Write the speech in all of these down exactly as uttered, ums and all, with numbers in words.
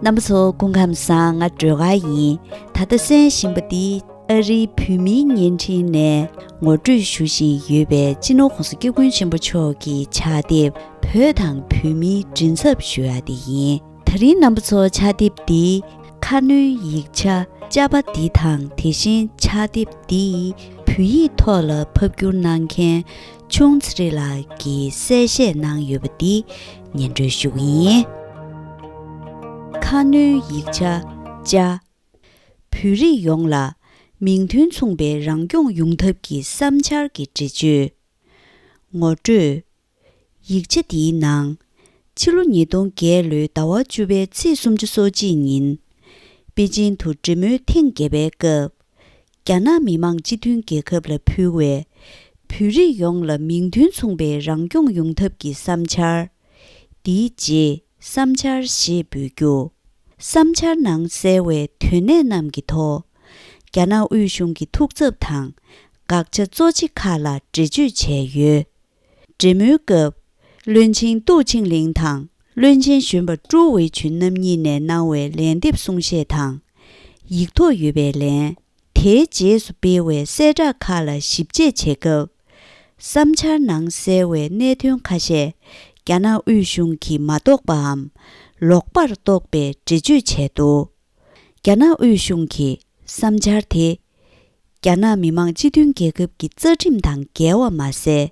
རྣམ་པ་ཚོ་སྐུ་ཁམས་བཟང་། ང་སྒྲོལ་དཀར་ཡིན། ད་ལྟ་གསན་བཞིན་པ་འདི་ཨ་རིའི་བོད་མིའི་བརྙན་འཕྲིན་ནས་ངོ་སྤྲོད་ཞུ་བཞིན་ཡོད་པའི་སྤྱི་ནོར་༸གོང་ས་༸སྐྱབས་མགོན་ཆེན་པོ་མཆོག་གི་ཕྱག་དེབ་བོད་དང་བོད་མིའི་མགྲིན་ཚབ་ཞུ་ཡ་དེ་ཡིན། ད་རིང་རྣམ་པ་ཚོ་ཕྱག་དེབ་འདིའི་ཁ་སྣོན་ཡིག་ཆ་ཅ་པ་འདི་དང་། དེ་བཞིན་ཕྱག་དེབ་འདི་བོད་ཡིག་ཐོག་ལ་ཕབ་བསྒྱུར་གནང་མཁན་ཆུང་ཚེ་རིང་ལགས་ཀྱིས་གསལ་བཤད་གནང་ཡོད་པ་འདི་སྙན་སྒྲོན་ཞུ་གི་ཡིན། ཁ་སྣོན་ཡིག་ཆ་ཅ། བོད་རིགས་ཡོངས་ལ་མིང་དོན་མཚུངས་པའི་རང་སྐྱོང་ཡོང་ཐབས་ཀྱི་བསམ་འཆར་གྱི་འགྲེལ་བརྗོད། ངོ་སྤྲོད། ཡིག་ཆ་འདིའི་ནང་། ཕྱི་ལོ་ཉིས་སྟོང་བརྒྱད་ལོའི་ཟླ་བ་བཅུ་པའི་ཚེས་སུམ་ཅུ་སོ་གཅིག་ཉིན། པེ་ཅིན་དུ་འབྲེལ་མོལ་ཐེངས་བརྒྱད་པའི་སྐབས། རྒྱ་ནག་མི་དམངས་སྤྱི་མཐུན་རྒྱལ་ཁབ་ལ་ཕུལ་བའི་བོད་རིགས་ཡོངས་ལ་མིང་དོན་མཚུངས་པའི་རང་སྐྱོང་ཡོང་ཐབས་ཀྱི་བསམ་འཆར། འདིའི་རྗེས་བསམ་འཆར་ཞེས་འབོད་རྒྱུ། བསམ་འཆར་ནང་གསལ་བའི་དོན་གནད་རྣམས་ཀྱི་ཐོག་རྒྱ་ནག་དབུས་གཞུང་གི་ཐུགས་འཚབ་དང་དགག་བྱ་གཙོ་ཆེ་ཁག་ལ་འགྲེལ་བརྗོད་བྱས་ཡོད། འབྲེལ་མོལ་སྐབས། བློན་ཆེན་ཏུའུ་ཆིང་ལིང་དང་བློན་ཆེན་གཞོན་པ་ཀྲུའུ་ཝེ་ཆུན་རྣམ་གཉིས་ནས་གནང་བའི་ལན་འདེབས་གསུང་བཤད་དང་། ཡིག་ཐོག་ཡོད་པའི་ལན། དེའི་རྗེས་སུ་སྤེལ་བའི་གསལ་བསྒྲགས་ཁག་ལ་ཞིབ་དཔྱད་བྱེད་སྐབས། བསམ་འཆར་ནང་གསལ་བའི་གནད་དོན་ཁ་ཤས་རྒྱ་ནག་དབུས་གཞུང་གིས་མ་རྟོགས་པའམ་ལོག་པར་རྟོགས་པའི་འགྲེལ་བརྗོད་བྱས་འདུག་རྒྱ་ནག་དབུས་གཞུང་གིས་བསམ་འཆར་དེ། རྒྱ་ནག་མི་དམངས་སྤྱི་མཐུན་རྒྱལ་ཁབ་ཀྱི་རྩ་ཁྲིམས་དང་འགལ་བ་མ་ཟད།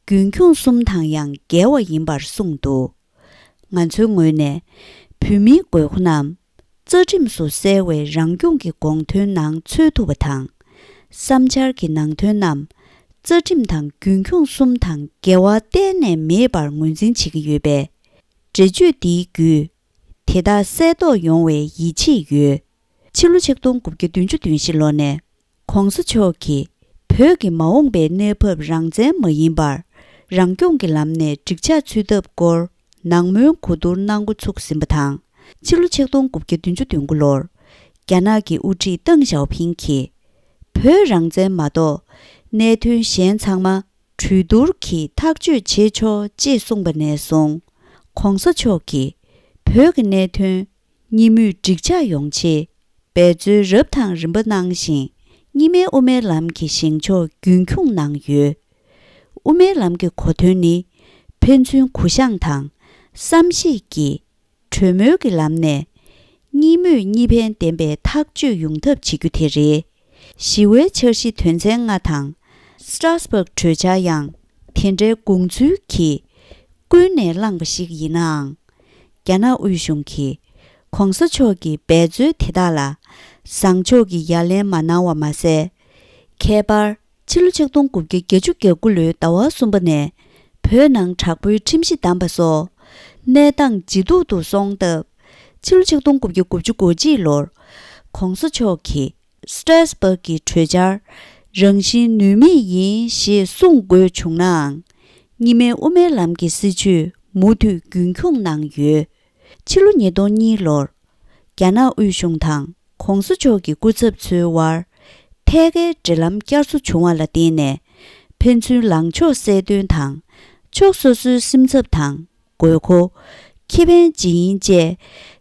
རྒྱུན་འཁྱོངས་གསུམ་དང་ཡང་འགལ་བ་ཡིན་པར་གསུངས་འདུག་ང་ཚོའི་ངོས་ནས་བོད་མིའི་དགོས་མཁོ་རྣམས་རྩ་ཁྲིམས་སུ་གསལ་བའི་རང་སྐྱོང་གི་དགོངས་དོན་ནང་འཚོལ་ཐུབ་པ་དང་། བསམ་འཆར་གྱི་ནང་དོན་རྣམས་རྩ་ཁྲིམས་དང་རྒྱུན་འཁྱོངས་གསུམ་དང་འགལ་བ་གཏན་ནས་མེད་པར་ངོས་འཛིན་བྱེད་ཀྱི་ཡོད་པས། འགྲེལ་བརྗོད་འདིའི་བརྒྱུད། དེ་དག་གསལ་རྟོགས་ཡོང་བའི་ཡིད་ཆེས་ཡོད། ཕྱི་ལོ་ཆིག་སྟོང་དགུ་བརྒྱ་བདུན་ཅུ་དོན་བཞི་ལོ་ནས། ༸གོང་ས་མཆོག་གིས་བོད་ཀྱི་མ་འོངས་པའི་གནས་བབ་རང་བཙན་མ་ཡིན་པར། རང་སྐྱོང་གི་ལམ་ནས་འགྲིག་ཆགས་འཚོལ་ཐབས་སྐོར་ནང་མོལ་གོ་བསྡུར་གནང་འགོ་ཚུགས་ཟིན་པ་དང་། ཕྱི་ལོ་ཆིག་སྟོང་དགུ་བརྒྱ་བདུན་ཅུ་དོན་དགུ་ལོར། རྒྱ་ནག་གི་དབུ་ཁྲིད་ཏེང་ཞའོ་ཕིང་གིས། བོད་རང་བཙན་མ་གཏོགས་གནད་དོན་གཞན་ཚང་མ་གྲོས་བསྡུར་གྱིས་ཐག་གཅོད་བྱེད་ཆོག་ཅེས་གསུངས་པ་ནས་བཟུང་། ༸གོང་ས་མཆོག་གིས་བོད་ཀྱི་གནད་དོན་གཉིས་མོས་འགྲིག་ཆགས་ཡོང་ཆེད་འབད་རྩོལ་རབ་དང་རིམ་པ་གནང་ཞིང་། གཉིས་སྨན་དབུ་མའི་ལམ་གྱི་བཞེངས་ཕྱོགས་རྒྱུན་འཁྱོངས་གནང་ཡོད། དབུ་མའི་ལམ་གྱི་གོ་དོན་ནི། ཕན་ཚུན་གུ་བཤངས་དང་བསམ་ཤེས་ཀྱིས། གྲོས་མོལ་གྱི་ལམ་ནས་གཉིས་མོས་གཉིས་ཕན་ལྡན་པའི་ཐག་གཅོད་ཡོང་ཐབས་བྱེད་རྒྱུ་དེ་རེད། ཞི་བའི་འཆར་གཞི་དོན་ཚན་ལྔ་དང་། སི་ཏྲ་སྦུག་གྲོས་འཆར་ཡང་དེ་འདྲའི་དགོངས་ཚུལ་གྱིས་ཀུན་ནས་བསླངས་པ་ཞིག་ཡིན་ནའང་། རྒྱ་ནག་དབུས་གཞུང་གིས་༸གོང་ས་མཆོག་གི་འབད་རྩོལ་དེ་དག་ལ་བཟང་ཕྱོགས་ཀྱི་ཡ་ལན་མ་གནང་བ་མ་ཟད། ཁྱད་པར། ཕྱི་ལོ་ཆིག་སྟོང་དགུ་བརྒྱ་བརྒྱད་ཅུ་གྱ་དགུ་ལོའི་ཟླ་བ་གསུམ་པ་ནས་བོད་ནང་དྲག་པོའི་ཁྲིམས་གཞི་བསྡམས་པ་སོགས་གནས་སྟངས་ཇེ་སྡུག་ཏུ་སོང་སྟབས། ཕྱི་ལོ་ཆིག་སྟོང་དགུ་བརྒྱ་དགུ་བཅུ་གོ་གཅིག་ལོར་༸གོང་ས་མཆོག་གིས་སི་ཏྲ་སྦུག་གི་གྲོས་འཆར་རང་བཞིན་ནུས་མེད་ཡིན་ཞེས་གསུངས་དགོས་བྱུང་ནའང་། གཉིས་སྨན་དབུ་མའི་ལམ་གྱི་སྲིད་བྱུས་མུ་མཐུད་རྒྱུན་འཁྱོངས་གནང་ཡོད། ཕྱི་ལོ་ཉིས་སྟོང་གཉིས་ལོར། རྒྱ་ནག་དབུས་གཞུང་དང་༸གོང་ས་མཆོག་གི་སྐུ་ཚབ་ཚོའི་དབར་ཐད་ཀའི་འབྲེལ་ལམ་བསྐྱར་གསོ་བྱུང་བ་ལ་བརྟེན་ནས། ཕན་ཚུན་ལངས་ཕྱོགས་གསལ་སྟོན་དང་། ཕྱོགས་སོ་སོའི་སེམས་འཚབ་དང་དགོས་མཁོ། ཁེ་ཕན་ཇི་ཡིན་བཅས་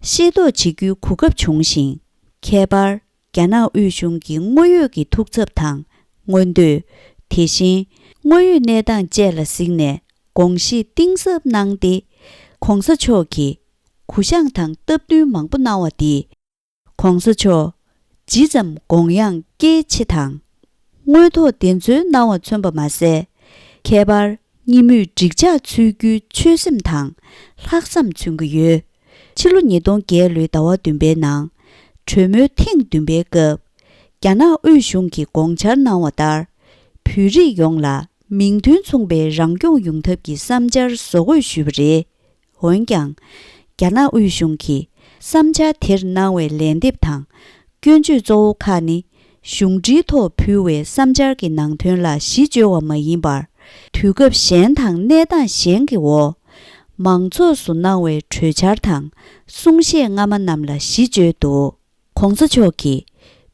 ཤེས་རྟོགས་བྱེད་རྒྱུའི་གོ་སྐབས་བྱུང་ཞིང་། ཁྱད་པར། རྒྱ་ནག་དབུས་གཞུང་གི་དངོས་ཡོད་ཀྱི་ཐུགས་འཚབ་དང་། མངོན་འདོད། དེ་བཞིན་དངོས་ཡོད་གནས་སྟངས་བཅས་ལ་གཟིགས་ནས་དགོངས་གཞི་གཏིང་ཟབ་གནང་སྟེ། ༸གོང་ས་མཆོག་གིས་གུ་བཤངས་དང་སྟབས་བསྟུན་མང་པོ་གནང་བ་འདིས། ༸གོང་ས་མཆོག་ཇི་ཙམ་དགོངས་ཡངས་སྐྱེད་ཆེ་དང་། དངོས་ཐོག་བདེན་འཚོལ་གནང་བ་མཚོན་པ་མ་ཟད། ཁྱད་པར་གཉིས་མོས་འགྲིག་ཆགས་འཚོལ་རྒྱུའི་ཆོད་སེམས་དང་ལྷག་བསམ་མཚོན་གྱི་ཡོད། ཕྱི་ལོ་ཉིས་སྟོང་བརྒྱད་ལོའི་ཟླ་བ་བདུན་པའི་ནང་གྲོས་མོལ་ཐེངས་བདུན་པའི་སྐབས། རྒྱ་ནག་དབུས་གཞུང་གིས་དགོངས་འཆར་གནང་བ་ལྟར། བོད་རིགས་ཡོངས་ལ་མིང་དོན་མཚུངས་པའི་རང་སྐྱོང་ཡོང་ཐབས་ཀྱི་བསམ་འཆར་བཟོ་འགོད་ཞུས་པ་རེད། འོན་ཀྱང་། རྒྱ་ནག་དབུས་གཞུང་གིས་བསམ་འཆར་དེར་གནང་བའི་ལན་འདེབས་དང་། སྐྱོན་བརྗོད་གཙོ་བོ་ཁག་ནི། གཞུང་འབྲེལ་ཐོག་ཕུལ་བའི་བསམ་འཆར་གྱི་ནང་དོན་ལ་གཞི་བཅོལ་བ་མ་ཡིན་པར། དུས་སྐབས་གཞན་དང་གནས་སྟངས་གཞན་གྱི་འོག་མང་ཚོགས་སུ་གནང་བའི་གྲོས་འཆར་དང་གསུང་བཤད་སྔ་མ་རྣམས་ལ་གཞི་བཅོལ་འདུག ༸གོང་ས་མཆོག་གིས་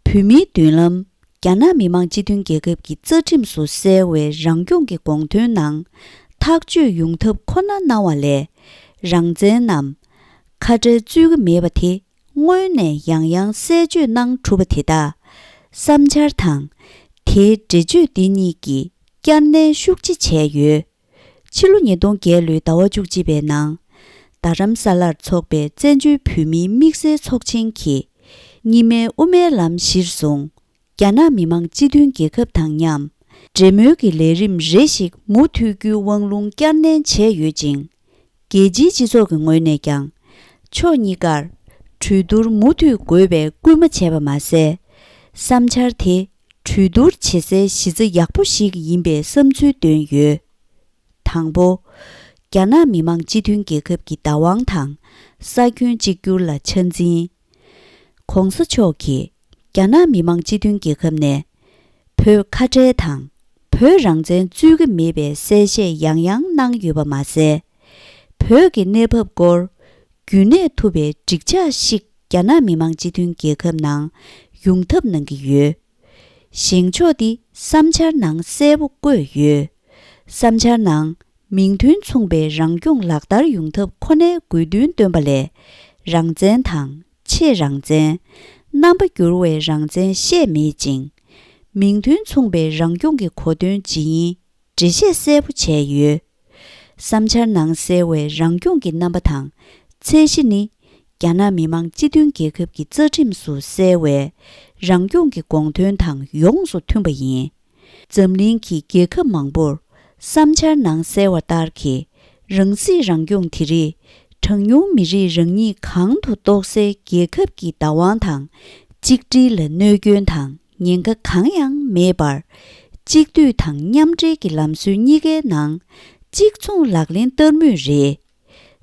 བོད་མིའི་མདུན་ལམ། རྒྱ་ནག་མི་དམངས་སྤྱི་མཐུན་རྒྱལ་ཁབ་ཀྱི་རྩ་ཁྲིམས་སུ་གསལ་བའི་རང་སྐྱོང་གི་དགོངས་དོན་ནང་ཐག་གཅོད་ཡོང་ཐབས་ཁོ་ན་གནང་བ་ལས། རང་བཙན་ནམ། ཁ་བྲལ་རྩོད་ཀྱི་མེད་པ་དེ་སྔོན་ནས་ཡང་ཡང་གསལ་བརྗོད་གནང་གྲུབ་པ་དེ་དག་བསམ་འཆར་དང་དེའི་འགྲེལ་བརྗོད་འདི་གཉིས་ཀྱིས་བསྐྱར་ནན་ཤུགས་ཆེ་བྱས་ཡོད། ཕྱི་ལོ་ཉིས་སྟོང་བརྒྱད་ལོའི་ཟླ་བ་བཅུ་གཅིག་པའི་ནང་། རྡ་རམ་ས་ལར་འཚོགས་པའི་བཙན་བྱོལ་བོད་མིའི་དམིགས་བསལ་ཚོགས་ཆེན་གྱིས་གཉིས་སྨན་དབུ་མའི་ལམ་གཞིར་བཟུང་། རྒྱ་ནག་མི་དམངས་སྤྱི་མཐུན་རྒྱལ་ཁབ་དང་མཉམ་འབྲེལ་མོལ་གྱི་ལས་རིམ་རེ་ཞིག་མུ་མཐུད་རྒྱུའི་དབང་ལུང་བསྐྱར་ནན་བྱས་ཡོད་ཅིང་། རྒྱལ་སྤྱིའི་སྤྱི་ཚོགས་ཀྱི་ངོས་ནས་ཀྱང་། ཕྱོགས་གཉིས་ཀར་གྲོས་བསྡུར་མུ་མཐུད་དགོས་པའི་སྐུལ་མ་བྱས་པ་མ་ཟད། བསམ་འཆར་དེ་གྲོས་བསྡུར་བྱེད་སའི་གཞི་རྩ་ཡག་པོ་ཞིག་ཡིན་པའི་བསམ་ཚུལ་བཏོན་ཡོད། དང་པོ། རྒྱ་ནག་མི་དམངས་སྤྱི་མཐུན་རྒྱལ་ཁབ་ཀྱི་བདག་དབང་དང་ས་ཁྱོན་གཅིག་གྱུར་ལ་ཆ་འཛིན། ྋགོང་ས་མཆོག་གིས་རྒྱ་ནག་མི་དམངས་སྤྱི་མཐུན་རྒྱལ་ཁབ་ནས་བོད་ཁ་བྲལ་དང་བོད་རང་བཙན་རྩོད་ཀྱི་མེད་པའི་གསལ་བཤད་ཡང་ཡང་གནང་ཡོད་པ་མ་ཟད། བོད་ཀྱི་གནས་བབ་སྐོར་རྒྱུན་གནས་ཐུབ་པའི་འགྲིག་འཇགས་ཤིག་རྒྱ་ནག་མི་དམངས་སྤྱི་མཐུན་རྒྱལ་ཁབ་ནང་ཡོང་ཐབས་གནང་གི་ཡོད། བཞེངས་ཕྱོགས་འདི་བསམ་འཆར་ནང་གསལ་པོ་བཀོད་ཡོད། བསམ་འཆར་ནང་མིང་དོན་མཚུངས་པའི་རང་སྐྱོང་ལག་བསྟར་ཡོང་ཐབས་ཁོ་ནའི་དགོས་འདུན་བཏོན་པ་ལས། རང་བཙན་དང་ཆེས་རང་བཙན། རྣམ་པ་འགྱུར་བའི་རང་བཙན་བཤད་མེད་ཅིང་། མིང་དོན་མཚུངས་པའི་རང་སྐྱོང་གི་གོ་དོན་ཇི་ཡིན་འགྲེལ་བཤད་གསལ་པོ་བྱས་ཡོད། བསམ་འཆར་ནང་གསལ་བའི་རང་སྐྱོང་གི་རྣམ་པ་དང་ཚད་གཞི་ནི། རྒྱ་ནག་མི་དམངས་སྤྱི་མཐུན་རྒྱལ་ཁབ་ཀྱི་རྩ་ཁྲིམས་སུ་གསལ་བའི་རང་སྐྱོང་གི་དགོངས་དོན་དང་ཡོངས་སུ་མཐུན་པ་ཡིན། འཛམ་གླིང་གི་རྒྱལ་ཁབ་མང་པོར་བསམ་འཆར་ནང་གསལ་བ་ལྟར་གྱི་རང་སྲིད་རང་སྐྱོང་དེ་རིགས་གྲངས་ཉུང་མི་རིགས་རང་ཉིད་གང་དུ་གཏོགས་སའི་རྒྱལ་ཁབ་ཀྱི་བདག་དབང་དང་གཅིག་སྒྲིལ་ལ་གནོད་སྐྱོན་དང་ཉེན་ཁ་གང་ཡང་མེད་པར། གཅིག་སྡུད་དང་མཉམ་འབྲེལ་གྱི་ལམ་སྲོལ་གཉིས་ཀའི་ནང་གཅིག་མཚུངས་ལག་ལེན་བསྟར་མུས་རེད།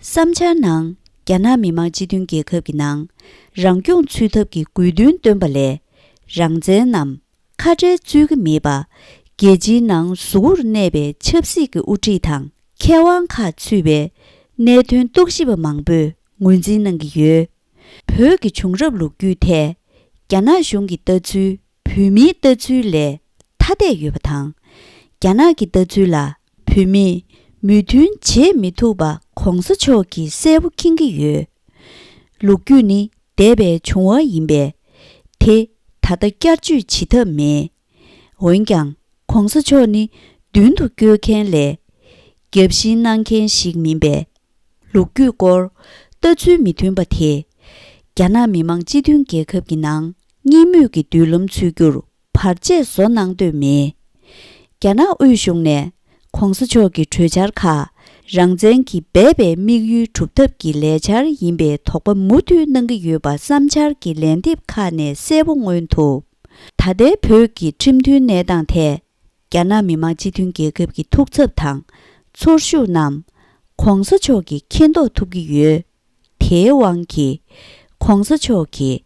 བསམ་འཆར་ནང་རྒྱ་ནག་མི་དམངས་སྤྱི་མཐུན་རྒྱལ་ཁབ་ཀྱི་ནང་རང་སྐྱོང་ཚུད་ཐབས་ཀྱི་དགོས་འདུན་བཏོན་པ་ལས། རང་བཙན་ནམ་ཁ་བྲལ་རྩོད་ཀྱི་མེད་པ། རྒྱལ་སྤྱིའི་ནང་གཟུགས་པོར་གནས་པའི་ཆབ་སྲིད་ཀྱི་དབུ་ཁྲིད་དང་མཁས་དབང་ཁག་ཚུད་པའི་གནད་དོན་རྟོག་ཞིབ་པ་མང་པོས་ངོས་འཛིན་གནང་གི་ཡོད། བོད་ཀྱི་བྱུང་རབས་ལོ་རྒྱུས་ཐད་རྒྱ་ནག་གཞུང་གི་ལྟ་ཚུལ་བོད་མིའི་ལྟ་ཚུལ་ལས་ཐ་དད་ཡོད་པ་དང་། རྒྱ་ནག་གི་ལྟ་ཚུལ་ལ་བོད་མིས་མོས་མཐུན་བྱེད་མི་ཐུབ་པ་༧གོང་ས་མཆོག་གིས་གསལ་པོ་མཁྱེན་གྱི་ཡོད། ལོ་རྒྱུས་ནི་འདས་པའི་བྱུང་བ་ཡིན་པས། དེ་ད་ལྟ་བསྐྱར་བཅོས་བྱེད་ཐབས་མེད། འོན་ཀྱང་༧གོང་ས་མཆོག་ནི་མདུན་དུ་བསྐྱོད་མཁན་ལས་རྒྱབ་བཤིག་གནང་མཁན་ཞིག་མིན་པས། ལོ་རྒྱུས་སྐོར་ལྟ་ཚུལ་མི་མཐུན་པ་དེས་རྒྱ་ནག་མི་དམངས་སྤྱི་མཐུན་རྒྱལ་ཁབ་ཀྱི་ནང་གཉིས་མོས་ཀྱི་མདུན་ལམ་འཚོལ་རྒྱུར་བར་ཆད་བཟོ་གནང་འདོད་མེད། རྒྱ་ནག་དབུས་གཞུང་ནས་༧གོང་ས་མཆོག་གི་གྲོས་འཆར་ཁག་རང་བཙན་གྱི་སྦས་པའི་དམིགས་ཡུལ་སྒྲུབ་ཐབས་ཀྱི་ལས་འཆར་ཡིན་པའི་དོགས་པ་མུ་མཐུད་གནང་གི་ཡོད་པ་བསམ་འཆར་གྱི་ལན་འདེབས་ཁག་ནས་གསལ་པོ་མངོན་ཐུབ། ད་ལྟའི་བོད་ཀྱི་ཁྲིམས་མཐུན་གནས་སྟངས་ཐད། རྒྱ་ནག་མི་དམངས་སྤྱི་མཐུན་རྒྱལ་ཁབ་ཀྱི་ཐུགས་འཚབ་དང་ཚོར་ཤུགས་རྣམས་༧གོང་ས་མཆོག་གིས་མཁྱེན་རྟོགས་ཐུབ་ཀྱི་ཡོད། དེའི་དབང་གིས་༧གོང་ས་མཆོག་གིས་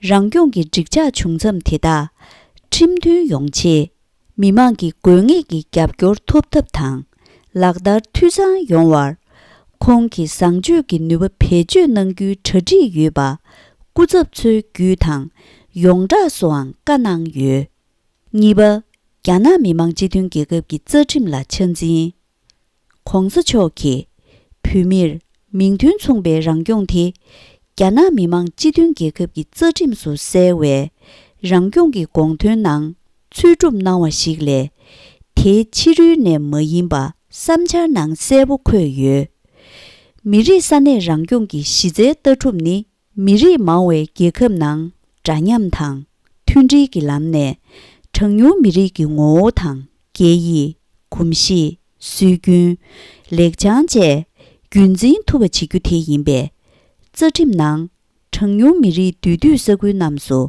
རང་སྐྱོང་གི་འགྲིག་འཇགས་བྱུང་མཚམས་དེ་དག་ཁྲིམས་མཐུན་ཡོང་ཆེད། མི་དམངས་ཀྱི་དགོས་ངེས་ཀྱི་རྒྱབ་སྐྱོར་ཐོབ་ཐབས་དང་ལག་བསྟར་འཐུས་ཚང་ཡོང་བར། ཁོང་གི་བཟང་སྤྱོད་ཀྱི་ནུས་པ་བེད་སྤྱོད་གནང་རྒྱུའི་གྲ་སྒྲིག་ཡོད་པ། སྐུ་ཚབ་ཚོའི་བརྒྱུད་དང་ཡོངས་གྲགས་སུའང་བཀའ་གནང་ཡོད། གཉིས་པ། རྒྱ་ནག་མི་དམངས་སྤྱི་མཐུན་རྒྱལ་ཁབ་ཀྱི་རྩ་ཁྲིམས་ལ་ཆ་འཛིན། ྋགོང་ས་མཆོག་གིས་བོད་མིར་མིང་དོན་མཚུངས་པའི་རང་སྐྱོང་དེ་རྒྱ་ནག་མི་དམངས་སྤྱི་མཐུན་རྒྱལ་ཁབ་ཀྱི་རྩ་ཁྲིམས་སུ་གསལ་བའི་རང་སྐྱོང་གི་དགོངས་དོན་ནང་ཚུད་གྲུབ་གནང་བ་ཞིག་ལས། དེའི་ཕྱི་རོལ་ནས་མ་ཡིན་པ་བསམ་འཆར་ནང་གསལ་པོ་འཁོད་ཡོད། མི་རིགས་ས་གནས་རང་སྐྱོང་གི་གཞི་རྩའི་ལྟ་གྲུབ་ནི། མི་རིགས་མང་བའི་རྒྱལ་ཁབ་ནང་འདྲ་མཉམ་དང་མཐུན་སྒྲིལ་གྱི་ལམ་ནས་གྲངས་ཉུང་མི་རིགས་ཀྱི་ངོ་བོ་དང་སྐད་ཡིག་གོམས་གཤིས་སྲོལ་རྒྱུན་ལེགས་བྱང་བཅས་རྒྱུན་འཛིན་ཐུབ་པ་བྱེད་རྒྱུ་དེ་ཡིན་པས། རྩ་ཁྲིམས་ནང་གྲངས་ཉུང་མི་རིགས་འདུས་སྡོད་ས་ཁུལ་རྣམས་སུ་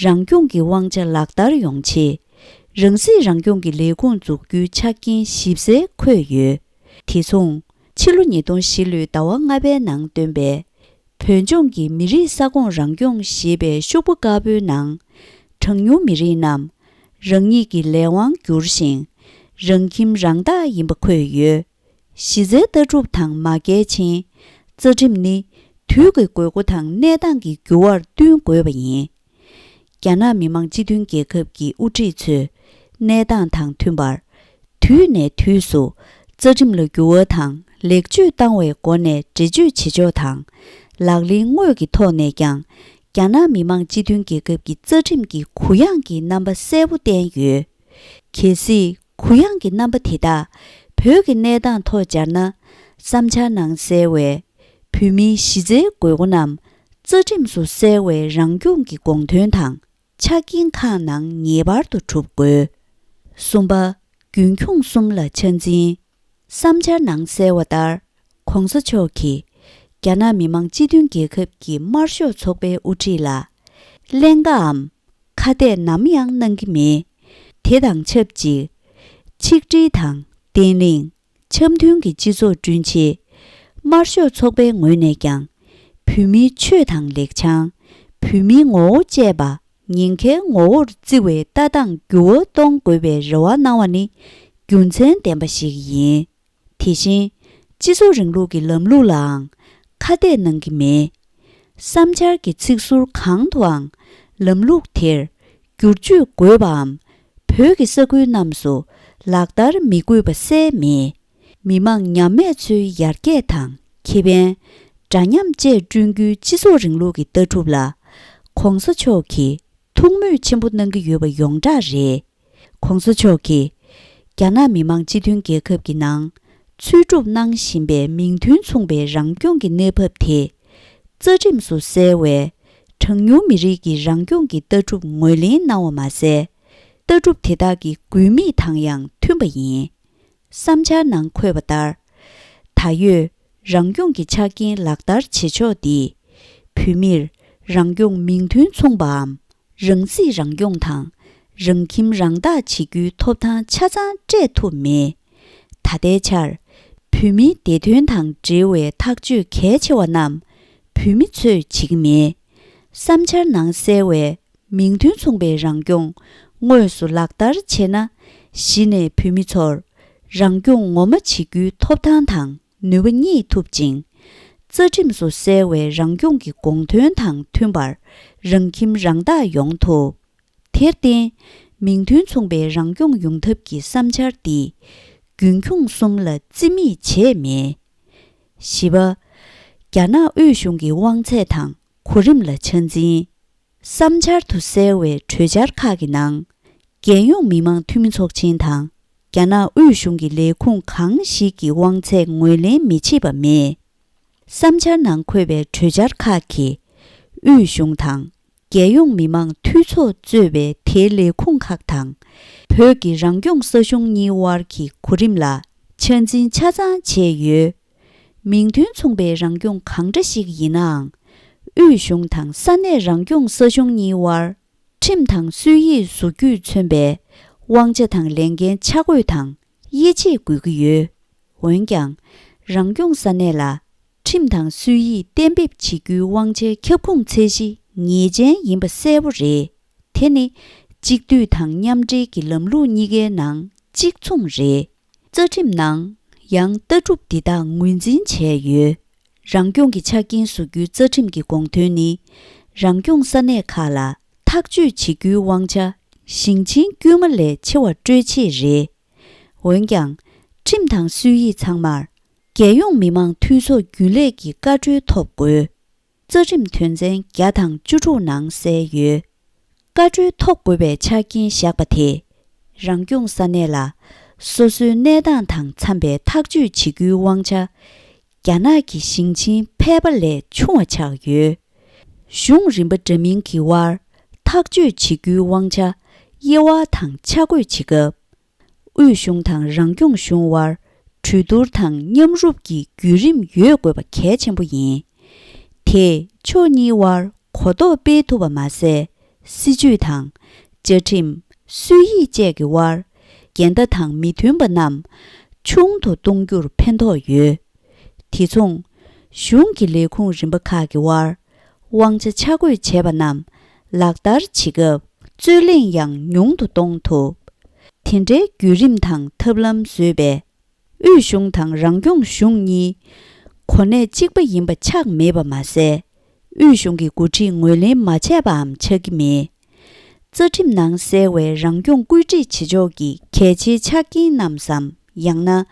རང་སྐྱོང་གི་དབང་ཆ་ལག་བསྟར་ཡོང་ཆེད། རང་སྲིད་རང་སྐྱོང་གི་ལས་ཁུངས་འཛུགས་རྒྱུའི་ཆ་རྐྱེན་ཞིབ་གསལ་འཁོད་ཡོད། དེ་མཚུངས་ཕྱི་ལོ་ཉིས་སྟོང་བཞི་ལོའི་ཟླ་བ་ལྔ་པའི་ནང་བཏོན་པའི། བོད་ལྗོངས་ཀྱི་མི་རིགས་ས་ཁོངས་རང་སྐྱོང་ཞེས་པའི་ཤོག་བུ་དཀར་པོའི་ནང་། གྲངས་ཉུང་མི་རིགས་རྣམས་རང་ཉིད་ཀྱི་ལས་དབང་བསྒྱུར་ཞིང་། རང་ཁྱིམ་རང་བདག་ཡིན་པ་འཁོད་ཡོད། གཞི་རྩའི་ལྟ་གྲུབ་དང་མ་འགལ་ཕྱིན། རྩ་ཁྲིམས་ནི་དུས་ཀྱི་དགོས་མཁོ་དང་གནས་སྟངས་ཀྱི་འགྱུར་བར་བསྟུན་དགོས་པ་ཡིན། རྒྱ་ནག་མི་དམངས་སྤྱི་མཐུན་རྒྱལ་ཁབ་ཀྱི་དབུ་ཁྲིད་ཚོས་གནས་སྟངས་དང་མཐུན་པར། དུས་ནས་དུས་སུ་རྩ་ཁྲིམས་ལ་འགྱུར་བ་དང་ལེགས་བཅོས་བཏང་བའི་སྒོ་ནས་འགྲེལ་བརྗོད་བྱེད་ཕྱོགས་དང་ ལག་ལེན་དངོས་ཀྱི་ཐོག་ནས་ཀྱང་རྒྱ་ནག་མི་དམངས་སྤྱི་མཐུན་རྒྱལ་ཁབ་ཀྱི་རྩ་ཁྲིམས་ཀྱི་གུ་ཡངས་ཀྱི་རྣམ་པ་གསལ་པོ་བསྟན་ཡོད། གལ་སྲིད་གུ་ཡངས་ཀྱི་རྣམ་པ་དེ་དག་བོད་ཀྱི་གནས་སྟངས་ཐོག་སྦྱར་ན། བསམ་འཆར་ནང་གསལ་བའི་བོད་མིའི་གཞི་རྩའི་དགོས་མཁོ་རྣམས་རྩ་ཁྲིམས་སུ་གསལ་བའི་རང་སྐྱོང་གི་དགོངས་དོན་དང་། ཆ་རྐྱེན་ཁག་ནང་ངེས་པར་དུ་གྲུབ་དགོས། གསུམ་པ། རྒྱུན་འཁྱོངས་གསུམ་ལ་ཆ་འཛིན། བསམ་འཆར་ནང་གསལ་བ་ལྟར། ྋགོང་ས་མཆོག་གིས་རྒྱ་ནག་མི་དམངས་སྤྱི་མཐུན་རྒྱལ་ཁབ་ཀྱི་དམར་ཤོག་ཚོགས་པའི་དབུ་ཁྲིད་ལ་ཀླན་ཀའམ་ཁ་གཏད་ནམ་ཡང་གནང་གི་མེད། དེ་དང་ཆབས་ཅིག་ཆིག་སྒྲིལ་དང་བརྟན་ལྷིང་། འཆམ་མཐུན་གྱི་སྤྱི་ཚོགས་བསྐྲུན་ཆེད། དམར་ཤོག་ཚོགས་པའི་ངོས་ནས་ཀྱང་། བོད་མིའི་ཆོས་དང་ལེགས་བྱང་། བོད་མིའི་ངོ་བོ་བཅས་པ་ཉེན་ཁའི་ངོ་བོར་བརྩི་བའི་ལྟ་སྟངས་འགྱུར་བ་གཏོང་དགོས་པའི་རེ་བ་གནང་བ་ནི་རྒྱུ་མཚན་ལྡན་པ་ཞིག་ཡིན། དེ་བཞིན་སྤྱི་ཚོགས་རིང་ལུགས་ཀྱི་ལམ་ལུགས་ལའང་ཁ་གཏད་གནང་གི་མེད། བསམ་འཆར་གྱི་ཚིག་ཟུར་གང་དུའང་ལམ་ལུགས་དེར་བསྒྱུར་བཅོས་དགོས་པའམ། བོད་ཀྱི་ས་ཁུལ་རྣམས་སུ་ལག་བསྟར་མི་དགོས་པ་གསལ་མེད། མི་དམངས་ཉམས་མེད་ཚོའི་ཡར་རྒྱས་དང་ཁེ་ཕན། འདྲ་མཉམ་བཅས་བསྐྲུན་རྒྱུའི་སྤྱི་ཚོགས་རིང་ལུགས་ཀྱི་ལྟ་གྲུབ་ལ་ྋགོང་ས་མཆོག་གིས་ཐུགས་མོས་ཆེན་པོ་གནང་གི་ཡོད་པ་ཡོངས་གྲགས་རེད། ྋགོང་ས་མཆོག་གིས་རྒྱ་ནག་མི་དམངས་སྤྱི་མཐུན་རྒྱལ་ཁབ་ཀྱི་ནང་འཚོལ་སྒྲུབ་གནང་བཞིན་པའི་མིང་དོན་མཚུངས་པའི་རང་སྐྱོང་གི་གནས་བབ་དེ། རྩ་ཁྲིམས་སུ་གསལ་བའི་གྲངས་ཉུང་མི་རིགས་ཀྱི་རང་སྐྱོང་གི་ལྟ་གྲུབ་ངོས་ལེན་གནང་བ་མ་ཟད། ལྟ་གྲུབ་དེ་དག་གི་དགོས་དམིགས་དང་ཡང་མཐུན་པ་ཡིན། བསམ་འཆར་ནང་འཁོད་པ་ལྟར། ད་ཡོད་རང་སྐྱོང་གི་ཆ་རྐྱེན་ལག་བསྟར་བྱེད་ཕྱོགས་འདིས། བོད་མིར་རང་སྐྱོང་མིང་དོན་མཚུངས་པའམ། རང་སྲིད་རང་སྐྱོང་དང་། རང་ཁྱིམ་རང་བདག་བྱེད་རྒྱུའི་ཐོབ་ཐང་ཆ་ཚང་སྤྲད་ཐུབ་མེད། ད་ལྟའི་ཆར། བོད་མིའི་བདེ་དོན་དང་འབྲེལ་བའི་ཐག་གཅོད་གལ་ཆེ་བ་རྣམས། བོད་མི་ཚོས་བྱེད་ཀྱི་མེད། བསམ་འཆར་ནང་གསལ་བའི་མིང་དོན་མཚུངས་པའི་རང་སྐྱོང་དངོས་སུ་ལག་བསྟར་བྱས་ན། གཞི་ནས་བོད་མི་ཚོར་རང་སྐྱོང་ངོ་མ་བྱེད་རྒྱུའི་ཐོབ་ཐང་དང་ནུས་པ་རྙེད་ཐུབ་ཅིང་། རྩ་ཁྲིམས་སུ་གསལ་བའི་རང་སྐྱོང་གི་དགོངས་དོན་དང་མཐུན་པར་རང་ཁྱིམ་རང་བདག་ཡོང་ཐུབ། དེར་བརྟེན། མིང་དོན་མཚུངས་པའི་རང་སྐྱོང་ཡོང་ཐབས་ཀྱི་བསམ་འཆར་འདི་རྒྱུན་འཁྱོངས་གསུམ་ལ་རྩིས་མེད་བྱས་མེད། བཞི་པ། རྒྱ་ནག་དབུས་གཞུང་གི་དབང་ཚད་དང་གོ་རིམ་ལ་ཆ་འཛིན། བསམ་འཆར་དུ་གསལ་བའི་གྲོས་འཆར་ཁག་གི་ནང་། རྒྱལ་ཡོངས་མི་དམངས་འཐུས་མི་ཚོགས་ཆེན་དང་། རྒྱ་ནག་དབུས་གཞུང་གི་ལས་ཁུངས་གང་ཞིག་གི་དབང་ཚད་ངོས་ལེན་མི་བྱེད་པ་མེད། བསམ་འཆར་ནང་འཁོད་པའི་གྲོས་འཆར་ཁག་གིས། དབུས་གཞུང་དང་། རྒྱལ་ཡོངས་མི་དམངས་འཐུས་ཚོགས་གཙོས་པའི་དེའི་ལས་ཁུངས་ཁག་དང་། བོད་ཀྱི་རང་སྐྱོང་ས་གཞུང་གཉིས་དབར་གྱི་གོ་རིམ་ལ་ཆ་འཛིན་ཆ་ཚང་བྱས་ཡོད། མིང་དོན་མཚུངས་པའི་རང་སྐྱོང་གང་འདྲ་ཞིག་ཡིན་ནའང་། དབུས་གཞུང་དང་ས་གནས་རང་སྐྱོང་ས་གཞུང་གཉིས་དབར། ཁྲིམས་དང་སྲོལ་ཡིག་བཟོ་རྒྱུས་མཚོན་པའི་དབང་ཆ་དང་ལས་འགན་ཆ་བགོས་དང་དབྱེ་འབྱེད་དགོས་ཀྱི་ཡོད། འོན་ཀྱང་། རང་སྐྱོང་ས་གནས་ལ་ཁྲིམས་དང་སྲོལ་ཡིག་གཏན་འབེབས་བྱེད་རྒྱུའི་དབང་ཆའི་ཁྱབ་ཁོངས་ཚད་གཞི་ངེས་ཅན་ཡིན་པ་གསལ་པོ་རེད། དེ་ནི་གཅིག་སྡུད་དང་མཉམ་འབྲེལ་གྱི་ལམ་ལུགས་གཉིས་ཀའི་ནང་གཅིག་མཚུངས་རེད། རྩ་ཁྲིམས་ནང་ཡང་ལྟ་གྲུབ་འདི་དག་ངོས་འཛིན་བྱས་ཡོད། རང་སྐྱོང་གི་ཆ་རྐྱེན་བཟོ་རྒྱུའི་རྩ་ཁྲིམས་ཀྱི་དགོངས་དོན་ནི། རང་སྐྱོང་ས་གནས་ཁག་ལ་ཐག་གཅོད་བྱེད་རྒྱུའི་དབང་ཆ་ཞིང་ཆེན་དཀྱུས་མ་ལས་ཆེ་བ་སྤྲོད་ཆེད་རེད། འོན་ཀྱང་། ཁྲིམས་དང་སྲོལ་ཡིག་ཚང་མར་རྒྱལ་ཡོངས་མི་དམངས་འཐུས་ཚོགས་རྒྱུན་ལས་ཀྱི་བཀའ་འཁྲོལ་ཐོབ་དགོས། རྩ་ཁྲིམས་དོན་ཚན་བརྒྱ་དང་བཅུ་དྲུག་ནང་གསལ་ཡོད། བཀའ་འཁྲོལ་ཐོབ་དགོས་པའི་ཆ་རྐྱེན་བཞག་པ་དེས། རང་སྐྱོང་ས་གནས་ལ་སོ་སོའི་གནས་སྟངས་དང་འཚམ་པའི་ཐག་གཅོད་བྱེད་རྒྱུའི་དབང་ཆ། རྒྱ་ནག་གི་ཞིང་ཆེན་ཕལ་པ་ལས་ཆུང་བ་ཆགས་ཡོད། གཞུང་རིམ་པ་འདྲ་མིན་གྱི་དབར་ཐག་གཅོད་བྱེད་རྒྱུའི་དབང་ཆ་དབྱེ་བ་དང་ཆ་བགོས་བྱེད་སྐབས། དབུས་གཞུང་དང་རང་སྐྱོང་གཞུང་དབར་གྲོས་བསྡུར་དང་མཉམ་རུབ་ཀྱི་བརྒྱུད་རིམ་ཡོད་དགོས་པ་གལ་ཆེན་པོ་ཡིན། དེས་ཕྱོགས་གཉིས་དབར་གོ་རྟོགས་སྤེལ་ཐུབ་པ་མ་ཟད། སྲིད་ཇུས་དང་། བཅའ་ཁྲིམས། སྲོལ་ཡིག་བཅས་ཀྱི་དབར། འགལ་ཟླ་དང་མི་མཐུན་པ་རྣམས་ཆུང་དུ་གཏོང་རྒྱུར་ཕན་ཐོགས་ཡོད། དེ་མཚུངས། གཞུང་གི་ལས་ཁུངས་རིམ་པ་ཁག་གི་དབར། དབང་ཆ་ཆ་བགོས་བྱས་པ་རྣམས་ལག་བསྟར་བྱེད་སྐབས། རྩོད་གླེང་ཡང་ཉུང་དུ་གཏོང་ཐུབ། དེ་འདྲའི་བརྒྱུད་རིམ་དང་ཐབས་ལམ་བཟོས་པས། དབུས་གཞུང་དང་རང་སྐྱོང་གཞུང་གཉིས་གོ་གནས་གཅིག་པ་ཡིན་པ་ཆགས་མེད་པ་མ་ཟད། དབུས་གཞུང་གི་འགོ་ཁྲིད་ངོས་ལེན་མ་བྱས་པའམ་ཆགས་ཀྱི་མེད། རྩ་ཁྲིམས་ནང་གསལ་བའི་རང་སྐྱོང་བཀོད་སྒྲིག་བྱེད་ཕྱོགས་ཀྱི་གལ་ཆེའི་ཆ་རྐྱེན་རྣམས་སམ། ཡང་ན།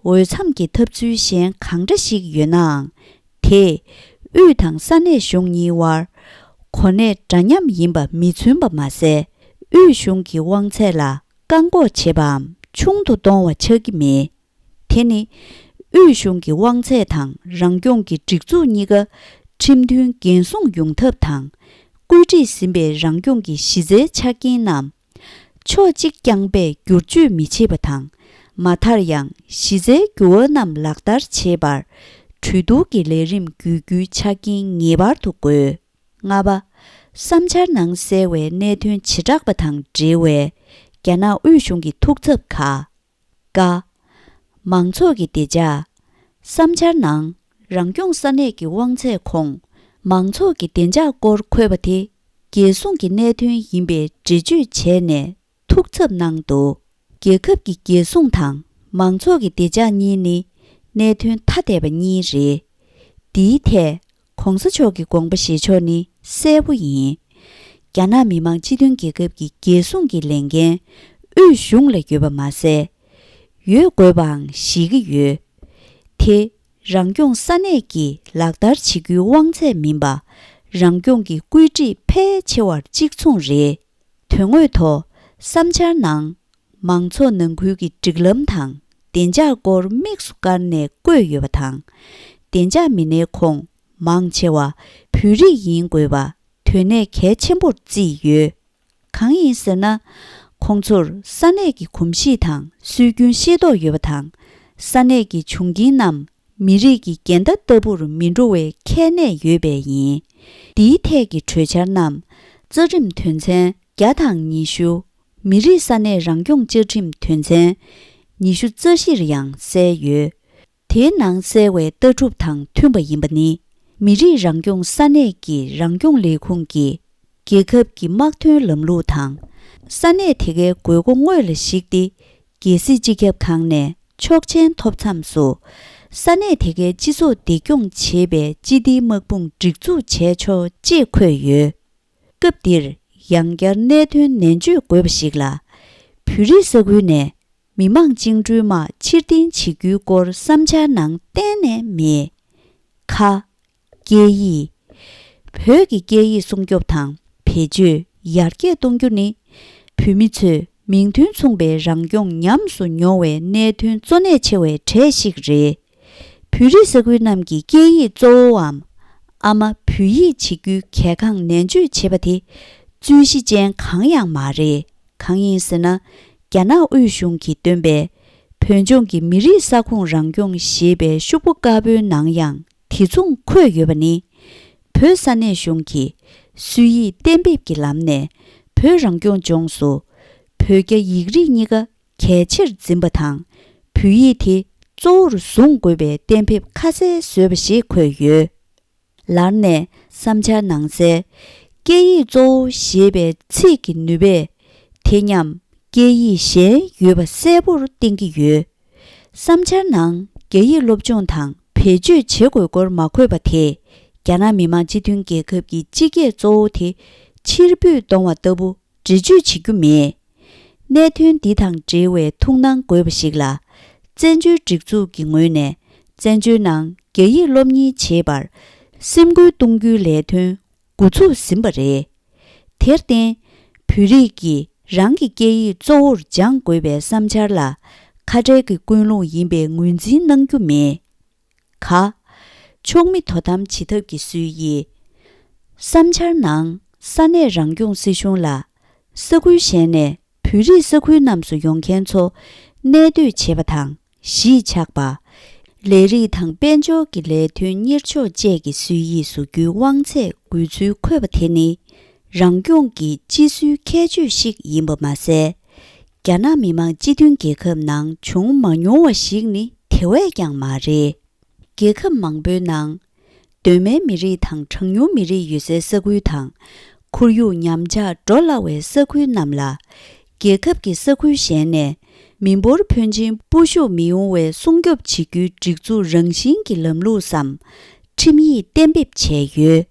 འོས་འཚམ་གྱི་ཐབས་ཚུལ་གཞན་གང་འདྲ་ཞིག་ཡོད་ནའང་། དེས་ དབུས་དང་ས་གནས་གཞུང་གཉིས་དབར་གོ་གནས་འདྲ་མཉམ་ཡིན་པ་མི་མཚོན་པ་མ་ཟད། དབུས་གཞུང་གི་དབང་ཚད་ལ་བཀག་འགོག་བྱེད་པའམ་ཆུང་དུ་གཏོང་བ་ཆགས་ཀྱི་མེད། དེ་ནི་དབུས་གཞུང་གི་དབང་ཚད་དང་རང་སྐྱོང་གི་སྒྲིག་འཛུགས་གཉིས་ཀ་ཁྲིམས་མཐུན་འགན་སྲུང་ཡོང་ཐབས་དང་། བཀོད་སྒྲིག་ཟིན་པའི་རང་སྐྱོང་གི་གཞི་རྩའི་ཆ་རྐྱེན་རྣམས་ཕྱོགས་གཅིག་རྐྱང་པས་བསྒྱུར་བཅོས་མི་བྱེད་པ་དང་། མ་མཐར་ཡང་གཞི་རྩའི་འགྱུར་བ་རྣམས་ལག་བསྟར་བྱེད་པར་གྲོས་བསྡུར་གྱི་ལས་རིམ་བརྒྱུད་རྒྱུའི་ཆ་རྐྱེན་ངེས་པར་དུ་དགོས། ལྔ་པ། བསམ་འཆར་ནང་གསལ་བའི་གནད་དོན་བྱེ་བྲག་པ་དང་འབྲེལ་བའི་རྒྱ་ནག་དབུས་གཞུང་གི་ཐུགས་འཚབ་ཁག་ཀ་མང་ཚོགས་ཀྱི་བདེ་འཇགས། བསམ་འཆར་ནང་རང་སྐྱོང་ས་གནས་ཀྱི་དབང་ཚད་ཁོངས་མང་ཚོགས་ཀྱི་བདེ་འཇགས་སྐོར་འཁོད་པ་དེ་རྒྱལ་སྲུང་གི་གནད་དོན་ཡིན་པའི་འགྲེལ་བརྗོད་བྱས་ནས་ཐུགས་འཚབ་གནང་འདུག་རྒྱལ་ཁབ་ཀྱི་རྒྱལ་སྲུང་དང་མང་ཚོགས་ཀྱི་བདེ་འཇགས་གཉིས་ནི་གནད་དོན་ཐ་དད་པ་གཉིས་རེད། འདིའི་ཐད་༧གོང་ས་མཆོག་གི་དགོངས་པ་བཞེས་ཕྱོགས་ནི་གསལ་པོ་ཡིན། རྒྱ་ནག་མི་དམངས་སྤྱི་མཐུན་རྒྱལ་ཁབ་ཀྱི་རྒྱལ་སྲུང་གི་ལས་འགན་དབུས་གཞུང་ལ་ཡོད་པ་མ་ཟད། ཡོད་དགོས་པའང་བཞེད་ཀྱི་ཡོད། དེ་རང་སྐྱོང་ས་གནས་ཀྱིས་ལག་བསྟར་བྱེད་རྒྱུའི་དབང་ཚད་མིན་པ། རང་སྐྱོང་གི་བཀོད་སྒྲིག་ཕལ་ཆེ་བར་གཅིག་མཚུངས་རེད། དོན་དངོས་ཐོག་བསམ་འཆར་ནང་མང་ཚོགས་ནང་ཁུལ་གྱི་སྒྲིག་ལམ་དང་བདེ་འཇགས་སྐོར་དམིགས་སུ་བཀར་ནས་བཀོད་ཡོད་པ་དང་། བདེ་འཇགས་མི་སྣའི་ཁོངས་མང་ཆེ་བ་བོད་རིགས་ཡིན་དགོས་པ་དོན་གནད་གལ་ཆེན་པོར་བརྩིས་ཡོད། གང་ཡིན་ཟེར་ན། ཁོང་ཚོར་ས་གནས་ཀྱི་གོམས་གཤིས་དང་སྲོལ་རྒྱུན་ཤེས་རྟོགས་ཡོད་པ་དང་། ས་གནས་ཀྱི་བྱུང་རྐྱེན་རྣམས་མི་རིགས་ཀྱི་འགལ་ཟླ་ལྟ་བུར་མི་འགྲོ་བའི་ཁྱད་གནས་ཡོད་པས་ཡིན། འདིའི་ཐད་ཀྱི་གྲོས་འཆར་རྣམས་རྩ་ཁྲིམས་དོན་ཚན་བརྒྱ་དང་ཉི་ཤུ། མི་རིགས་ས་གནས་རང་སྐྱོང་བཅའ་ཁྲིམས་དོན་ཚན་ཉི་ཤུ་རྩ་བཞིར་ཡང་གསལ་ཡོད། དེའི་ནང་གསལ་བའི་ལྟ་གྲུབ་དང་མཐུན་པ་ཡིན་པ་ནི། མི་རིགས་རང་སྐྱོང་ས་གནས་ཀྱི་རང་སྐྱོང་ལས་ཁུངས་ཀྱིས་རྒྱལ་ཁབ་ཀྱི་དམག་དོན་ལམ་ལུགས་དང་། ས་གནས་དེ་གའི་དགོས་མཁོ་དངོས་ལ་གཞིགས་ཏེ། རྒྱལ་སྲིད་སྤྱི་ཁྱབ་ཁང་ནས་ཆོག་མཆན་ཐོབ་མཚམས་སུ། ས་གནས་དེ་གའི་སྤྱི་ཚོགས་འདེགས་སྐྱོང་བྱེད་པའི་སྤྱི་བདེའི་དམག་དཔུང་སྒྲིག་འཛུགས་བྱས་ཆོག་ཅེས་འཁོད་ཡོད། སྐབས་འདིར་ཡང་བསྐྱར་གནད་དོན་ནན་བརྗོད་དགོས་པ་ཞིག་ལ། བོད་རིགས་ས་ཁུལ་ནས་མི་མང་བཅིངས་འགྲོལ་དམག་ཕྱིར་འཐེན་བྱེད་རྒྱུའི་སྐོར་བསམ་འཆར་ནང་གཏན་ནས་མེད། ཁ། སྐད་ཡིག་བོད་ཀྱི་སྐད་ཡིག་སྲུང་སྐྱོབ་དང་བེད་སྤྱོད་ཡར་རྒྱས་གཏོང་རྒྱུ་ནི། བོད་མི་ཚོས་མིང་དོན་མཚུངས་པའི་རང་སྐྱོང་ཉམས་སུ་མྱོང་བའི་གནད་དོན་གཙོ་གནད་ཆེ་བའི་གྲས་ཤིག་རེད། བོད་རིགས་ས་ཁུལ་རྣམས་ཀྱི་སྐད་ཡིག་གཙོ་བོའམ། ཨ་མ་བོད་ཡིག་བྱེད་རྒྱུའི་གལ་འགངས་ནན་བརྗོད་བྱེད་པ་དེ། རྩོད་གཞི་ཅན་གང་ཡང་མ་རེད། གང་ཡིན་ཟེར་ན། རྒྱ་ནག་དབུས་གཞུང་གིས་བཏོན་པའི། བོད་ལྗོངས་ཀྱི་མི་རིགས་ས་ཁོངས་རང་སྐྱོང་ཞེས་པའི་ཤོག་བུ་དཀར་པོའི་ནང་ཡང་དེ་མཚུངས་འཁོད་ཡོད་པ་ནི། བོད་ས་གནས་གཞུང་གིས་སྲོལ་ཡིག་གཏན་འབེབས་ཀྱི་ལམ་ནས་བོད་རང་སྐྱོང་ལྗོངས་སུ་བོད་རྒྱ་ཡིག་རིགས་གཉིས་ཀ་གལ་ཆེར་འཛིན་པ་དང་། བོད་ཡིག་དེ་གཙོ་བོར་བཟུང་དགོས་པའི་གཏན་འབེབས་ཁ་གསལ་བཟོས་པ་ཞིག་འཁོད་ཡོད། ལར་ནས་བསམ་འཆར་ནང་གསལ། སྐད་ཡིག་གཙོ་བོ་ཞེས་པའི་ཚིག་གི་ནུས་པས་དེ་མཉམ་སྐད་ཡིག་གཞན་ཡོད་པ་གསལ་པོར་བསྟན་གྱི་ཡོད། བསམ་འཆར་ནང་རྒྱ་ཡིག་སློབ་སྦྱོང་དང་བེད་སྤྱོད་བྱེད་དགོས་སྐོར་མ་འཁོད་པ་དེས། རྒྱ་ནག་མི་དམངས་སྤྱི་མཐུན་རྒྱལ་ཁབ་ཀྱི་སྤྱི་སྐད་གཙོ་བོ་དེ་ཕྱིར་འབུད་གཏོང་བ་ལྟ་བུ་འགྲེལ་བརྗོད་བྱེད་རྒྱུ་མེད། གནད་དོན་འདི་དང་འབྲེལ་བའི་ཐུགས་སྣང་དགོས་པ་ཞིག་ལ། བཙན་བྱོལ་སྒྲིག་འཛུགས་ཀྱི་ངོས་ནས་བཙན་བྱོལ་ནང་རྒྱ་ཡིག་སློབ་གཉེར་བྱེད་པར་སེམས་ཁུར་གཏོང་རྒྱུའི་ལས་དོན་འགོ་ཚུགས་ཟིན་པ་རེད། དེར་བརྟེན། བོད་རིགས་ཀྱིས་རང་གི་སྐད་ཡིག་གཙོ་བོར་སྦྱང་དགོས་པའི་བསམ་འཆར་ལ་ཁ་བྲལ་གྱི་ཀུན་སློང་ཡིན་པའི་ངོས་འཛིན་གནང་རྒྱུ་མེད། ག་ཕྱོགས་མི་དོ་དམ་བྱེད་ཐབས་ཀྱི་སྲོལ་ཡིག་བསམ་འཆར་ནང་ས་གནས་རང་སྐྱོང་སྲིད་གཞུང་ལ། ས་ཁུལ་གཞན་ནས་བོད་རིགས་ས་ཁུལ་རྣམས་སུ་ཡོང་མཁན་ཚོ་གནས་སྡོད་བྱེད་པ་དང་གཞིས་ཆགས་པ། ལས་རིགས་དང་དཔལ་འབྱོར་གྱི་ལས་དོན་གཉེར་ཕྱོགས་བཅས་ཀྱི་སྲོལ་ཡིག་བཟོ་རྒྱུའི་དབང་ཚད་དགོས་ཚུལ་འཁོད་པ་དེ་ནི། རང་སྐྱོང་གི་སྤྱི་སྲོལ་ཁྱད་ཆོས་ཤིག་ཡིན་པ་མ་ཟད། རྒྱ་ནག་མི་དམངས་སྤྱི་མཐུན་རྒྱལ་ཁབ་ནང་བྱུང་མ་མྱོང་བ་ཞིག་ནི་དེ་བས་ཀྱང་མ་རེད། རྒྱལ་ཁབ་མང་པོའི་ནང་། གདོད་མའི་མི་རིགས་དང་གྲངས་ཉུང་མི་རིགས་ཡོད་སའི་ས་ཁུལ་དང་། ཁོར་ཡུག་ཉམས་ཆག་འགྲོ་སླ་བའི་ས་ཁུལ་རྣམས་ལ། རྒྱལ་ཁབ་ཀྱི་ས་ཁུལ་གཞན་ནས་མི་འབོར་ཕོན་ཆེན་སྤོ་བཤུད་མི་ཡོང་བའི་སྲུང་སྐྱོབ་བྱེད་རྒྱུའི་སྒྲིག་འཛུགས་རང་བཞིན་གྱི་ལམ་ལུགས་སམ། ཁྲིམས་ཡིག་གཏན་འབེབས་བྱས་ཡོད།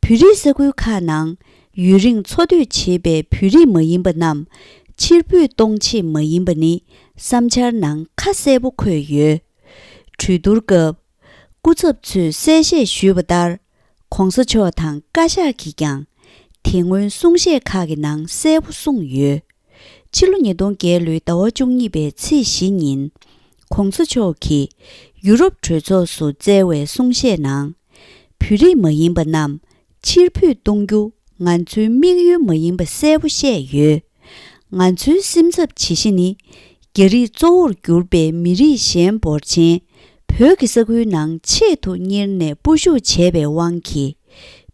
བོད་རིགས་ས་ཁུལ་ཁག་ནང་ཡུན་རིང་འཚོ་སྡོད་བྱེད་པའི་བོད་རིགས་མ་ཡིན་པ་རྣམས་ཕྱིར་འབུད་གཏོང་ཆེད་མ་ཡིན་པ་ནི་བསམ་འཆར་ནང་ཁ་གསལ་པོ་འཁོད་ཡོད། གྲོས་བསྡུར་སྐབས། སྐུ་ཚབ་ཚོས་གསལ་བཤད་ཞུས་པ་ལྟར། ༸གོང་ས་མཆོག་དང་བཀའ་ཤག་གིས་ཀྱང་དེ་སྔོན་གསུང་བཤད་ཁག་གི་ནང་གསལ་པོ་གསུངས་ཡོད། ཕྱི་ལོ་ཉིས་སྟོང་བརྒྱད་ལོའི་ཟླ་བ་བཅུ་གཉིས་པའི་ཚེས་བཞི་ཉིན། ༸གོང་ས་མཆོག་གིས་ཡུ་རོབ་གྲོས་ཚོགས་སུ་སྩལ་བའི་གསུང་བཤད་ནང་། བོད་རིགས་མ་ཡིན་པ་རྣམས་ཕྱིར་འབུད་གཏོང་རྒྱུ་ང་ཚོའི་དམིགས་ཡུལ་མ་ཡིན་པ་གསལ་པོ་བཤད་ཡོད། ང་ཚོའི་སེམས་འཚབ་ཇི་བཞིན་ནི། རྒྱ་རིགས་གཙོ་བོར་གྱུར་པའི་མི་རིགས་གཞན་འབོར་ཆེན་བོད་ཀྱི་ས་ཁུལ་ནང་ཆེད་དུ་གཉེར་ནས་སྤོ་བཤུག་བྱས་པའི་དབང་གིས།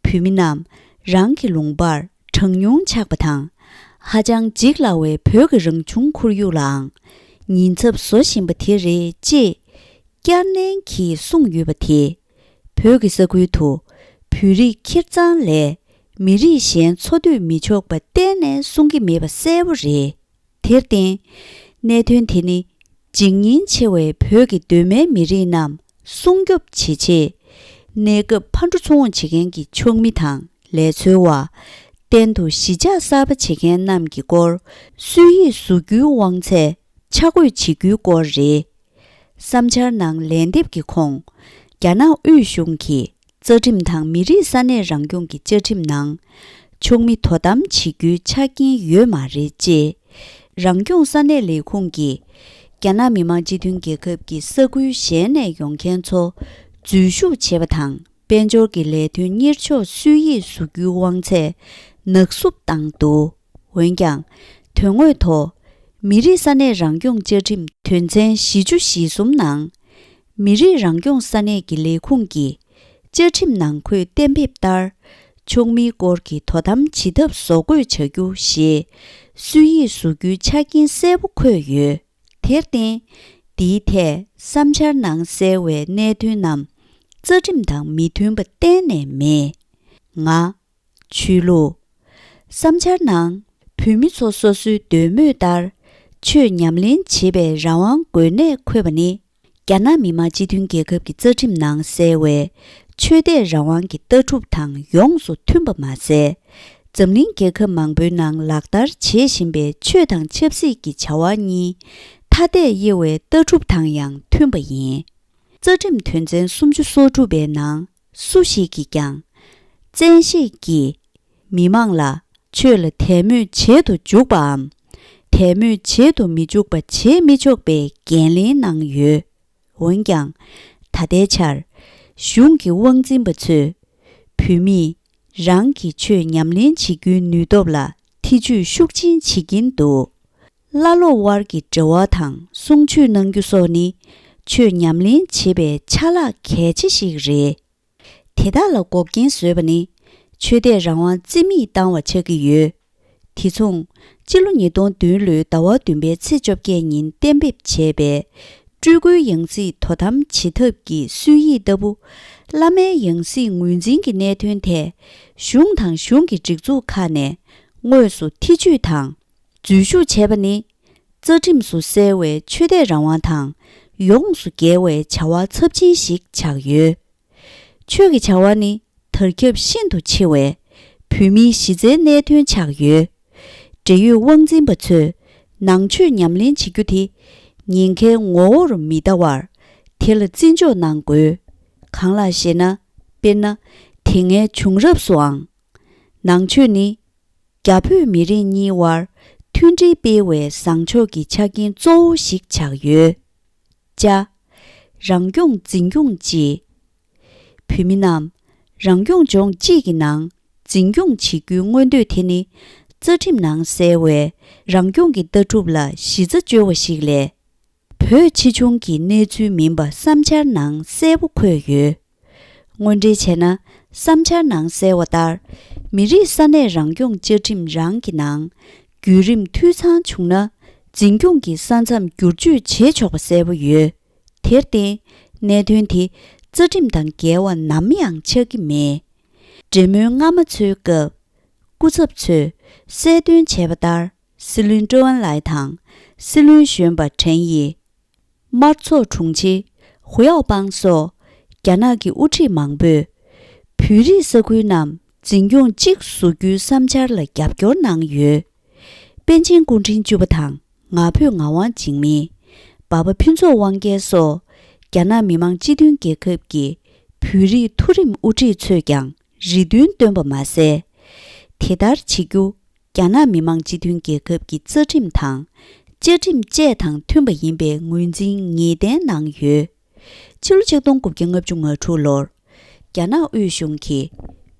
བོད་མི་རྣམས་རང་གི་ལུང་པར་གྲངས་ཉུང་ཆགས་པ་དང་། ཧ་ཅང་འཇིག་སླ་བའི་བོད་ཀྱི་རང་བྱུང་ཁོར་ཡུག་ལའང་ཉེན་ཚབས་བཟོ་བཞིན་པ་དེ་རེད་ཅེས་བསྐྱར་ནན་གྱིས་གསུངས་ཡོད་པ་དེས། བོད་ཀྱི་ས་ཁུལ་དུ་བོད་རིགས་ཁེར་གཙང་ལས་མི་རིགས་གཞན་འཚོ་སྡོད་མི་ཆོག་པ་གཏན་ནས་གསུང་གི་མེད་པ་གསལ་པོ་རེད། དེར་བརྟེན། གནད་དོན་དེ་ནི་འཇིག་ཉེན་ཆེ་བའི་བོད་ཀྱི་གདོད་མའི་མི་རིགས་རྣམས་སྲུང་སྐྱོབ་བྱེད་ཆེད། གནས་སྐབས་ཕར་འགྲོ་ཚུར་འོང་བྱེད་མཁན་གྱི་ཕྱོགས་མི་དང་ལས་འཚོལ་བ། གཏན་དུ་གཞིས་ཆགས་གསར་པ་བྱེད་མཁན་རྣམས་ཀྱི་སྐོར་སྲོལ་ཡིག་བཟོ་རྒྱུའི་དབང་ཚད་ཆ་བགོས་བྱེད་རྒྱུའི་སྐོར་རེད། བསམ་འཆར་ནང་ལན་འདེབས་ཀྱི་ཁོངས། རྒྱ་ནག་དབུས་གཞུང་གིས་རྩ་ཁྲིམས་དང་མི་རིགས་ས་གནས་རང་སྐྱོང་གི་བཅའ་ཁྲིམས་ནང་། ཕྱོགས་མི་དོ་དམ་བྱེད་རྒྱུའི་ཆ་རྐྱེན་ཡོད་མ་རེད་ཅེས། རང་སྐྱོང་ས་གནས་ལས་ཁུངས་ཀྱིས། རྒྱ་ནག་མི་དམངས་སྤྱི་མཐུན་རྒྱལ་ཁབ་ཀྱི་ས་ཁུལ་གཞན་ནས་ཡོང་མཁན་ཚོ། འཛུལ་ཞུགས་བྱེད་པ་དང་། དཔལ་འབྱོར་གྱི་ལས་དོན་གཉེར་ཕྱོགས་སྲོལ་ཡིག་བཟོ་རྒྱུའི་དབང་ཚད་ནག་བསུབ་བཏང་འདུག་འོན་ཀྱང་། དོན་དངོས་ཐོག་མི་རིགས་ས་གནས་རང་སྐྱོང་བཅའ་ཁྲིམས་དོན་ཚན་བཞི་བཅུ་ཞེ་གསུམ་ནང་། མི་རིགས་རང་སྐྱོང་ས་གནས་ཀྱི་ལས་ཁུངས་ཀྱིས་བཅའ་ཁྲིམས་ནང་འཁོད་གཏན་འབེབས་ལྟར། ཕྱོགས་མིའི་སྐོར་གྱི་དོ་དམ་བྱེད་ཐབས་བཟོ་འགོད་བྱ་རྒྱུ་ཞེས་སྲོལ་ཡིག་བཟོ་རྒྱུའི་ཆ་རྐྱེན་གསལ་པོ་འཁོད་ཡོད། དེར་བརྟེན། འདིའི་ཐད་བསམ་འཆར་ནང་གསལ་བའི་གནད་དོན་རྣམས་རྩ་ཁྲིམས་དང་མི་མཐུན་པ་གཏན་ནས་མེད། ལྔ། ཆོས་ལུགས། བསམ་འཆར་ནང་བོད་མི་ཚོ་སོ་སོའི་འདོད་མོས་ལྟར་ཆོས་ཉམས་ལེན་བྱེད་པའི་རང་དབང་དགོས་གནད་འཁོད་པ་ནི། རྒྱ་ནག་མི་དམངས་སྤྱི་མཐུན་རྒྱལ་ཁབ་ཀྱི་རྩ་ཁྲིམས་ནང་གསལ་བའི་ཆོས་དད་རང་དབང་གི་ལྟ་གྲུབ་དང་ཡོངས་སུ་མཐུན་པ་མ་ཟད། འཛམ་གླིང་རྒྱལ་ཁབ་མང་པོའི་ནང་ལག་བསྟར་བྱེད་བཞིན་པའི་ཆོས་དང་ཆབ་སྲིད་ཀྱི་བྱ་བ་གཉིས་ཐ་དད་དབྱེ་བའི་ལྟ་གྲུབ་དང་ཡང་མཐུན་པ་ཡིན། རྩ་ཁྲིམས་དོན་ཚན་སུམ་ཅུ་སོ་དྲུག་པའི་ནང་སུ་ཞིག་གིས་ཀྱང་། བཙན་ཤེད་ཀྱིས་མི་མང་ལ་ཆོས་ལ་དད་མོས་བྱེད་དུ་འཇུག་པའམ། དད་མོས་བྱེད་དུ་མི་འཇུག་པ་བྱེད་མི་ཆོག་པའི་འགན་ལེན་གནང་ཡོད། འོན་ཀྱང་། ད་ལྟའི་ཆར། གཞུང་གི་དབང་འཛིན་པ་ཚོས། བོད་མིས་རང་གི་ཆོས་ཉམས་ལེན་བྱེད་རྒྱུའི་ནུས་སྟོབས་ལ་ཐེ་ཇུས་ཤུགས་ཆེན་བྱེད་ཀྱིན་འདུག་བླ་སློབ་དབར་གྱི་འབྲེལ་བ་དང་གསུང་ཆོས་གནང་རྒྱུ་སོགས་ནི། ཆོས་ཉམས་ལེན་བྱེད་པའི་ཆ་ལག་གལ་ཆེ་ཞིག་རེད། དེ་དག་ལ་འགོག་རྐྱེན་བཟོས་པ་ནི། ཆོས་དད་རང་དབང་རྩིས་མེད་བཏང་བ་ཆགས་ཀྱི་ཡོད། དེ་མཚུངས། སྤྱི་ལོ་ཉིས་སྟོང་བདུན་ལོའི་ཟླ་བ་བདུན་པའི་ཚེས་བཅོ་བརྒྱད་ཉིན་གཏན་འབེབས་བྱས་པའི། སྤྲུལ་སྐུའི་ཡང་སྲིད་དོ་དམ་བྱེད་ཐབས་ཀྱི་སྲོལ་ཡིག་ལྟ་བུ། བླ་མའི་ཡང་སྲིད་ངོས་འཛིན་གྱི་གནད་དོན་ཐད། གཞུང་དང་གཞུང་གི་སྒྲིག་འཛུགས་ཁག་ནས། དངོས་སུ་ཐེ་ཇུས་དང་། འཛུལ་ཞུགས་བྱས་པ་ནི། རྩ་ཁྲིམས་སུ་གསལ་བའི་ཆོས་དད་རང་དབང་དང་ཡོངས་སུ་འགལ་བའི་བྱ་བ་ཚབས་ཆེན་ཞིག་ཆགས་ཡོད། ཆོས་ཀྱི་བྱ་བ་ནི་དར་ཁྱབ་ཤིན་ཏུ་ཆེ་བའི་བོད་མིའི་གཞི་རྩའི་གནད་དོན་ཆགས་ཡོད། འབྲེལ་ཡོད་དབང་འཛིན་པ་ཚོས་ནང་ཆོས་ཉམས་ལེན་བྱེད་རྒྱུ་དེ་ཉེན་ཁའི་ངོ་བོར་མི་ལྟ་བར་དེ་ལ་བརྩི་འཇོག་གནང་དགོས། གང་ལགས་ཤེ་ན། དཔེར་ན། དེ་སྔའི་བྱུང་རབས་སུའང་། ནང་ཆོས་ནི། རྒྱ་བོད་མི་རིགས་གཉིས་དབར་མཐུན་སྒྲིལ་སྤེལ་བའི་བཟང་ཕྱོགས་ཀྱི་ཆ་རྐྱེན་གཙོ་བོ་ཞིག་ཆགས་ཡོད། ཅ། རང་སྐྱོང་འཛིན་སྐྱོང་སྤྱི། བོད་མི་རྣམས་རང་སྐྱོང་ལྗོངས་གཅིག་གི་ནང་འཛིན་སྐྱོང་བྱེད་རྒྱུའི་མངོན་འདོད་དེ་ནི་རྩ་ཁྲིམས་ནང་གསལ་བའི་རང་སྐྱོང་གི་ལྟ་གྲུབ་ལ་གཞི་རྩ་བཅོལ་བ་ཞིག་ལས། བོད་ཆེ་ཆུང་གི་གནས་ཚུལ་མིན་པ་བསམ་འཆར་ནང་གསལ་པོ་འཁོད་ཡོད། དངོས་འབྲེལ་བྱས་ན། བསམ་འཆར་ནང་གསལ་བ་ལྟར། མི་རིགས་ས་གནས་རང་སྐྱོང་བཅའ་ཁྲིམས་རང་གི་ནང་། བརྒྱུད་རིམ་འཐུས་ཚང་བྱུང་ན། འཛིན་སྐྱོང་གི་ས་མཚམས་བསྒྱུར་བཅོས་བྱེད་ཆོག་པ་གསལ་པོ་ཡོད། དེར་བརྟེན། གནད་དོན་དེ་རྩ་ཁྲིམས་དང་འགལ་བ་ནམ་ཡང་ཆགས་ཀྱི་མེད། འབྲེལ་མོལ་སྔ་མ་ཚོའི་སྐབས། སྐུ་ཚབ་ཚོས་གསལ་སྟོན་བྱས་པ་ལྟར། སྲིད་བློན་ཀྲོའུ་ཨེན་ལའེ་དང་། སྲིད་བློན་གཞོན་པ་ཁྲེན་ཡི། དམར་ཚོགས་དྲུང་ཆེ་ཧུའུ་ཡའོ་པང་སོགས་རྒྱ་ནག་གི་དབུ་ཁྲིད་མང་པོས། བོད་རིགས་ས་ཁུལ་རྣམས་འཛིན་སྐྱོང་གཅིག་བཟོ་རྒྱུའི་བསམ་འཆར་ལ་རྒྱབ་སྐྱོར་གནང་ཡོད། པཎ་ཆེན་སྐུ་ཕྲེང་བཅུ་པ་དང་ང་ཕོད་ངག་དབང་འཇིགས་མེད། འབའ་པ་ཕུན་ཚོགས་དབང་རྒྱལ་སོགས། རྒྱ་ རྒྱ་ནག་མི་དམངས་སྤྱི་མཐུན་རྒྱལ་ཁབ་ཀྱི་བོད་རིགས་མཐོ་རིམ་དབུ་ཁྲིད་ཚོས་ཀྱང་རེ་འདུན་བཏོན་པ་མ་ཟད། དེ་ལྟར་བྱེད་རྒྱུ་རྒྱ་ནག་མི་དམངས་སྤྱི་མཐུན་རྒྱལ་ཁབ་ཀྱི་རྩ་ཁྲིམས་དང་བཅའ་ཁྲིམས་བཅས་དང་མཐུན་པ་ཡིན་པའི་ངོས་འཛིན་ངེས་གཏན་གནང་ཡོད། ཕྱི་ལོ་ཆིག་སྟོང་དགུ་བརྒྱ་ལྔ་བཅུ་ང་དྲུག་ལོར། རྒྱ་ནག་དབུས་གཞུང་གིས་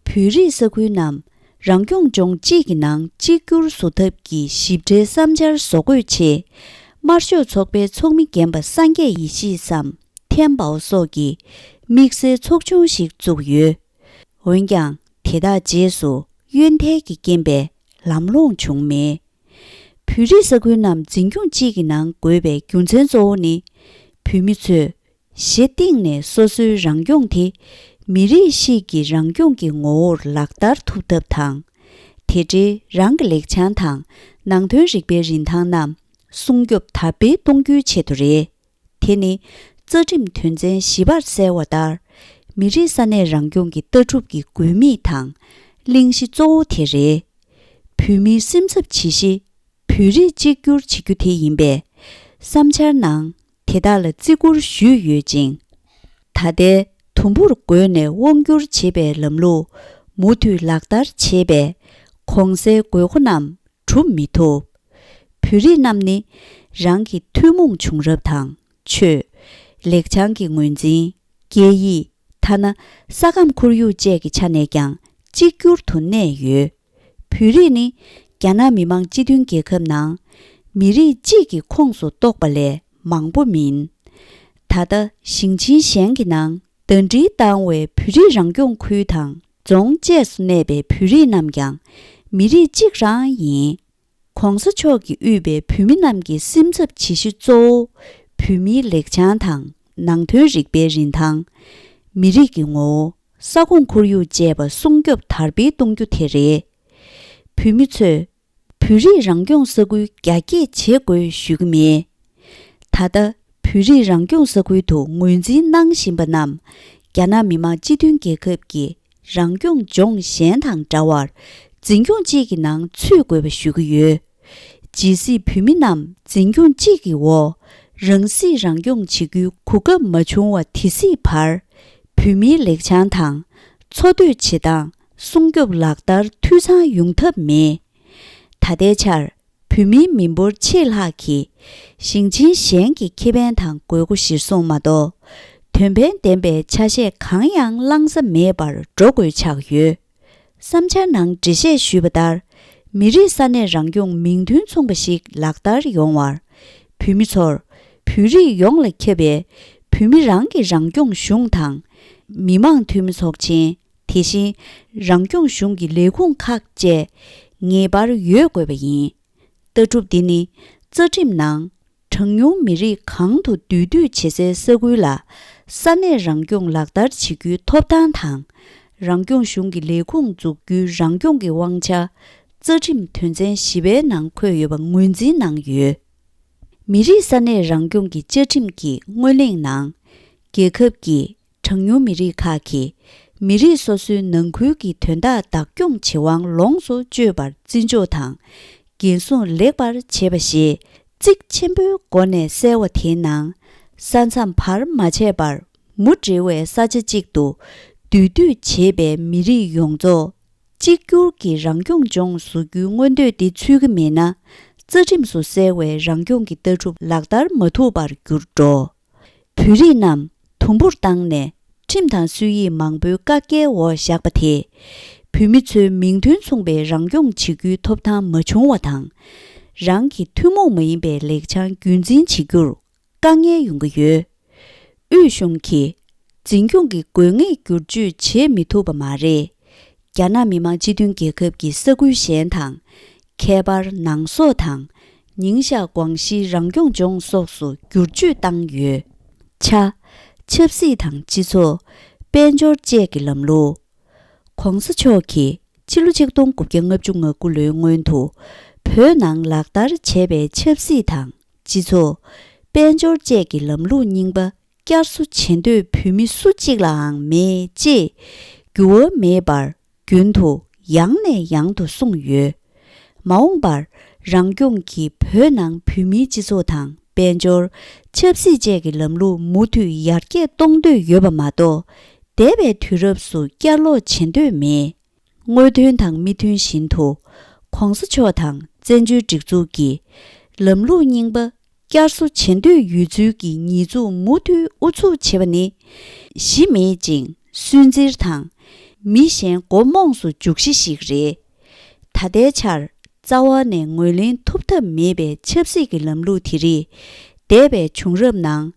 བོད་རིགས་ས་ཁུལ་རྣམས་རང་སྐྱོང་ལྗོངས་གཅིག་གི་ནང་གཅིག་གྱུར་བཟོ་ཐབས་ཀྱི་ཞིབ་ཕྲའི་བསམ་འཆར་བཟོ་འགོད་ཆེད། དམར་ཤོག་ཚོགས་པའི་ཚོགས་མི་རྒན་པ་སངས་རྒྱས་ཡེ་ཤེས་སམ་ཐེན་པའོ་སོགས་ཀྱིས་དམིགས་བསལ་ཚོགས་ཆུང་ཞིག་བཙུགས་ཡོད། འོན་ཀྱང་དེ་དག་རྗེས་སུ་ཡོན་ཐལ་གྱི་རྐྱེན་པས་ལམ་ལྷོང་བྱུང་མེད། བོད་རིགས་ས་ཁུལ་རྣམས་འཛིན་སྐྱོང་གཅིག་གི་ནང་དགོས་པའི་རྒྱུ་མཚན་གཙོ་བོ་ནི། བོད་མི་ཚོས་གཞི་གཏིང་ནས་སོ་སོའི་རང་སྐྱོང་དེ་མི་རིགས་ཤིག་གི་རང་སྐྱོང་གི་ངོ་བོར་ལག་བསྟར་ཐུབ་ཐབས་དང་། དེ་འབྲེལ་རང་གི་ལེགས་བྱང་དང་ནང་དོན་རིག་པའི་རིན་ཐང་རྣམས་སྲུང་སྐྱོབ་དར་སྤེལ་གཏོང་རྒྱུའི་ཆེད་དུ་རེད། དེ་ནི་རྩ་ཁྲིམས་དོན་ཚན་བཞི་པར་གསལ་བ་ལྟར། མི་རིགས་ས་གནས་རང་སྐྱོང་གི་ལྟ་གྲུབ་ཀྱི་དགོས་དམིགས་དང་གླེང་གཞི་གཙོ་བོ་དེ་རེད། བོད་མིའི་སེམས་འཚབ་བྱེད་གཞི། བོད་རིགས་གཅིག་གྱུར་བྱེད་རྒྱུ་དེ་ཡིན་པས། བསམ་འཆར་ནང་དེ་དག་ལ་བརྩི་བཀུར་ཞུས་ཡོད་ཅིང་། ད་ལྟའི་དུམ་བུར་བགོས་ནས་དབང་སྒྱུར་བྱེད་པའི་ལམ་ལུགས་མུ་མཐུད་ལག་བསྟར་བྱེད་པའི་གོང་གསལ་དགོས་མཁོ་རྣམས་གྲུབ་མི་ཐུབ། བོད་རིགས་རྣམས་ནི་རང་གི་ཐུན་མོང་བྱུང་རབས་དང་ཆོས། ལེགས་བྱང་གི་ངོས་འཛིན། སྐད་ཡིག་ཐ་ན་ས་ཁམས་ཁོར་ཡུག་བཅས་ཀྱི་ཆ་ནས་ཀྱང་གཅིག་གྱུར་དུ་གནས་ཡོད། བོད་རིགས་ནི་རྒྱ་ནག་མི་དམངས་སྤྱི་མཐུན་རྒྱལ་ཁབ་ནང་མི་རིགས་གཅིག་གི་ཁོངས་སུ་གཏོགས་པ་ལས་མང་པོ་མིན། ད་ལྟ་ཞིང་ཆེན་གཞན་གྱི་ནང་ཟླ་སྒྲིལ་བཏང་བའི་བོད་རིགས་རང་སྐྱོང་ཁུལ་དང་རྫོང་བཅས་སུ་གནས་པའི་བོད་རིགས་རྣམས་ཀྱང་མི་རིགས་གཅིག་རང་ཡིན། ༸གོང་ས་མཆོག་གིས་དབུས་པའི་བོད་མི་རྣམས་ཀྱི་སེམས་འཚབ་བྱེད་གཞི་གཙོ་བོ་བོད་མིའི་ལེགས་བྱང་དང་ནང་དོན་རིག་པའི་རིན་ཐང་། མི་རིགས་ཀྱི་ངོ་བོ། ས་ཁོངས་ཁོར་ཡུག་བཅས་པ་སྲུང་སྐྱོབ་དར་སྤེལ་གཏོང་རྒྱུ་དེ་རེད། བོད་མི་ཚོས་བོད་རིགས་རང་སྐྱོང་ས་ཁུལ་རྒྱ་སྐྱེད་བྱེད་དགོས་ཞུ་གི་མེད། ད་ལྟ་བོད་རིགས་རང་སྐྱོང་ས་ཁུལ་དུ་ངོས་འཛིན་གནང་བཞིན་པ་རྣམས་རྒྱ་ནག་མི་དམངས་སྤྱི་མཐུན་རྒྱལ་ཁབ་ཀྱི་རང་སྐྱོང་ལྗོངས་གཞན་དང་འདྲ་བར་འཛིན་སྐྱོང་གཅིག་གི་ནང་ཚུད་དགོས་པ་ཞུ་གི་ཡོད། ཇི་སྲིད་བོད་མི་རྣམས་འཛིན་སྐྱོང་གཅིག་གི་འོག་རང་སྲིད་རང་སྐྱོང་བྱེད་རྒྱུའི་གོ་སྐབས་མ་བྱུང་བ་དེ་སྲིད་བར། བོད་མིའི་ལེགས་བྱང་དང་འཚོ་སྡོད་བྱེད་སྟངས་སྲུང་སྐྱོབ་ལག་བསྟར་འཐུས་ཚང་ཡོང་ཐབས་མེད། ད་ལྟའི་ཆར་བོད་མིའི་མི་འབོར་ཕྱེད་ལྷག་གིས་ཞིང་ཆེན་གཞན་གྱི་ཁེ་ཕན་དང་དགོས་མཁོ་གཞིར་བཟུང་མ་གཏོགས། དོན་ཕན་ལྡན་པའི་ཆ་ཤས་གང་ཡང་བླང་ས་མེད་པར་འགྲོ་དགོས་ཆགས་ཡོད། བསམ་འཆར་ནང་འགྲེལ་བཤད་ཞུས་པ་ལྟར། མི་རིགས་ས་གནས་རང་སྐྱོང་མིང་དོན་མཚུངས་པ་ཞིག་ལག་བསྟར་ཡོང་བར། བོད་མི་ཚོར་བོད་རིགས་ཡོངས་ལ་ཁྱབ་པའི་བོད་མི་རང་གི་རང་སྐྱོང་གཞུང་དང་། མི་དམངས་འཐུས་མི་ཚོགས་ཆེན། དེ་བཞིན་རང་སྐྱོང་གཞུང་གི་ལས་ཁུངས་ཁག་བཅས་ངེས་པར་ཡོད་དགོས་པ་ཡིན། ལྟ་གྲུབ་འདི་ནི་རྩ་ཁྲིམས་ནང་གྲངས་ཉུང་མི་རིགས་གང་དུ་འདུས་སྡོད་བྱེད་སའི་ས་ཁུལ་ལ་ས་གནས་རང་སྐྱོང་ལག་བསྟར་བྱེད་རྒྱུའི་ཐོབ་ཐང་དང་། རང་སྐྱོང་གཞུང་གི་ལས་ཁུངས་འཛུགས་རྒྱུའི་རང་སྐྱོང་གི་དབང་ཆ་རྩ་ཁྲིམས་དོན་ཚན་བཞི་པའི་ནང་འཁོད་ཡོད་པ་ངོས་འཛིན་གནང་ཡོད། མི་རིགས་ས་གནས་རང་སྐྱོང་གི་བཅའ་ཁྲིམས་ཀྱི་སྔོན་གླེང་ནང་། རྒྱལ་ཁབ་ཀྱིས་གྲངས་ཉུང་མི་རིགས་ཁག་གིས་མི་རིགས་སོ་སོའི་ནང་ཁུལ་གྱི་དོན་དག་བདག་སྐྱོང་བྱེད་དབང་ལོངས་སུ་སྤྱོད་པར་བརྩི་འཇོག་དང་། འགན་སྲུང་ལེགས་པར་བྱེད་པ་ཞེས་གཙིགས་ཆེན་པོའི་སྒོ་ནས་གསལ་བ་དེའི་ནང་། ས་མཚམས་བར་མ་ཆད་པར་མུ་འབྲེལ་བའི་ས་ཆ་གཅིག་ཏུ་འདུས་སྡོད་བྱེད་པའི་མི་རིགས་ཡོངས་རྫོགས་གཅིག་གྱུར་གྱི་རང་སྐྱོང་ལྗོངས་བཟོ་རྒྱུའི་མངོན་འདོད་འདི་ཚུད་ཀྱི་མེད་ན། རྩ་ཁྲིམས་སུ་གསལ་བའི་རང་སྐྱོང་གི་ལྟ་གྲུབ་ལག་བསྟར་མ་ཐུབ་པར་འགྱུར་འགྲོ། བོད་རིགས་རྣམས་དུམ་བུར་བཏང་ནས་ཁྲིམས་དང་སྲོལ་ཡིག་མང་པོའི་བཀག་རྒྱའི་འོག་བཞག་པ་དེས། བོད་མི་ཚོའི་མིང་དོན་མཚུངས་པའི་རང་སྐྱོང་བྱེད་རྒྱུའི་ཐོབ་ཐང་མ་བྱུང་བ་དང་། རང་གི་ཐུན་མོང་མ་ཡིན་པའི་ལེགས་བྱང་རྒྱུན་འཛིན་བྱེད་རྒྱུར་དཀའ་ངལ་ཡོང་གི་ཡོད། དབུས་གཞུང་གིས་འཛིན་སྐྱོང་གི་དགོས་ངེས་བསྒྱུར་བཅོས་བྱེད་མི་ཐུབ་པ་མ་རེད། རྒྱ་ནག་མི་དམངས་སྤྱི་མཐུན་རྒྱལ་ཁབ་ཀྱི་ས་ཁུལ་གཞན་དང་། ཁྱད་པར་ནང་སོག་དང་། ཉིང་ཤག་ཀོང་ཞི་རང་སྐྱོང་ལྗོངས་སོགས་སུ་བསྒྱུར་བཅོས་བཏང་ཡོད། ཆ། ཆབ་སྲིད་དང་སྤྱི་ཚོགས། དཔལ་འབྱོར་བཅས་ཀྱི་ལམ་ལུགས། ༸གོང་ས་མཆོག་གིས་ཕྱི་ལོ་ཆིག་སྟོང་དགུ་བརྒྱ་ལྔ་བཅུ་ང་དགུ་ལོའི་སྔོན་དུ་བོད་ནང་ལག་བསྟར་བྱས་པའི་ཆབ་སྲིད་དང་སྤྱི་ཚོགས། དཔལ་འབྱོར་བཅས་ཀྱི་ལམ་ལུགས་རྙིང་པ་བསྐྱར་གསོ་བྱེད་འདོད་བོད་མི་སུ་གཅིག་ལའང་མེད་ཅེས་འགྱུར་བ་མེད་པར་རྒྱུན་དུ་ཡང་ནས་ཡང་དུ་གསུངས་ཡོད། མ་འོངས་པར་རང་སྐྱོང་གིས་བོད་ནང་བོད་མིའི་སྤྱི་ཚོགས་དང་ དཔལ་འབྱོར། ཆབ་སྲིད་བཅས་ཀྱི་ལམ་ལུགས་མུ་མཐུད་ཡར་རྒྱས་གཏོང་འདོད་ཡོད་པ་མ་གཏོགས། འདས་པའི་དུས་རབས་སུ་བསྐྱར་ལོག་བྱེད་འདོད་མེད། དངོས་དོན་དང་མི་མཐུན་བཞིན་དུ། ྋགོང་ས་མཆོག་དང་བཙན་བྱོལ་སྒྲིག་འཛུགས་ཀྱི་ལམ་ལུགས་རྙིང་པ་བསྐྱར་གསོ་བྱེད་འདོད་ཡོད་ཚུལ་གྱི་ཉེས་འཛུགས་མུ་མཐུད་ཨུ་ཚུགས་བྱེད་པ་ནི། གཞི་མེད་ཅིང་སུན་གཙེར་དང་། མི་གཞན་མགོ་རྨོངས་སུ་འཇུག་གཞི་ཞིག་རེད། ད་ལྟའི་ཆར་རྩ་བ་ནས་ངོས་ལེན་ཐུབ་ཐབས་མེད་པའི་ཆབ་སྲིད་ཀྱི་ལམ་ལུགས་དེ་རིགས་འདས་པའི་བྱུང་རབས་ནང་།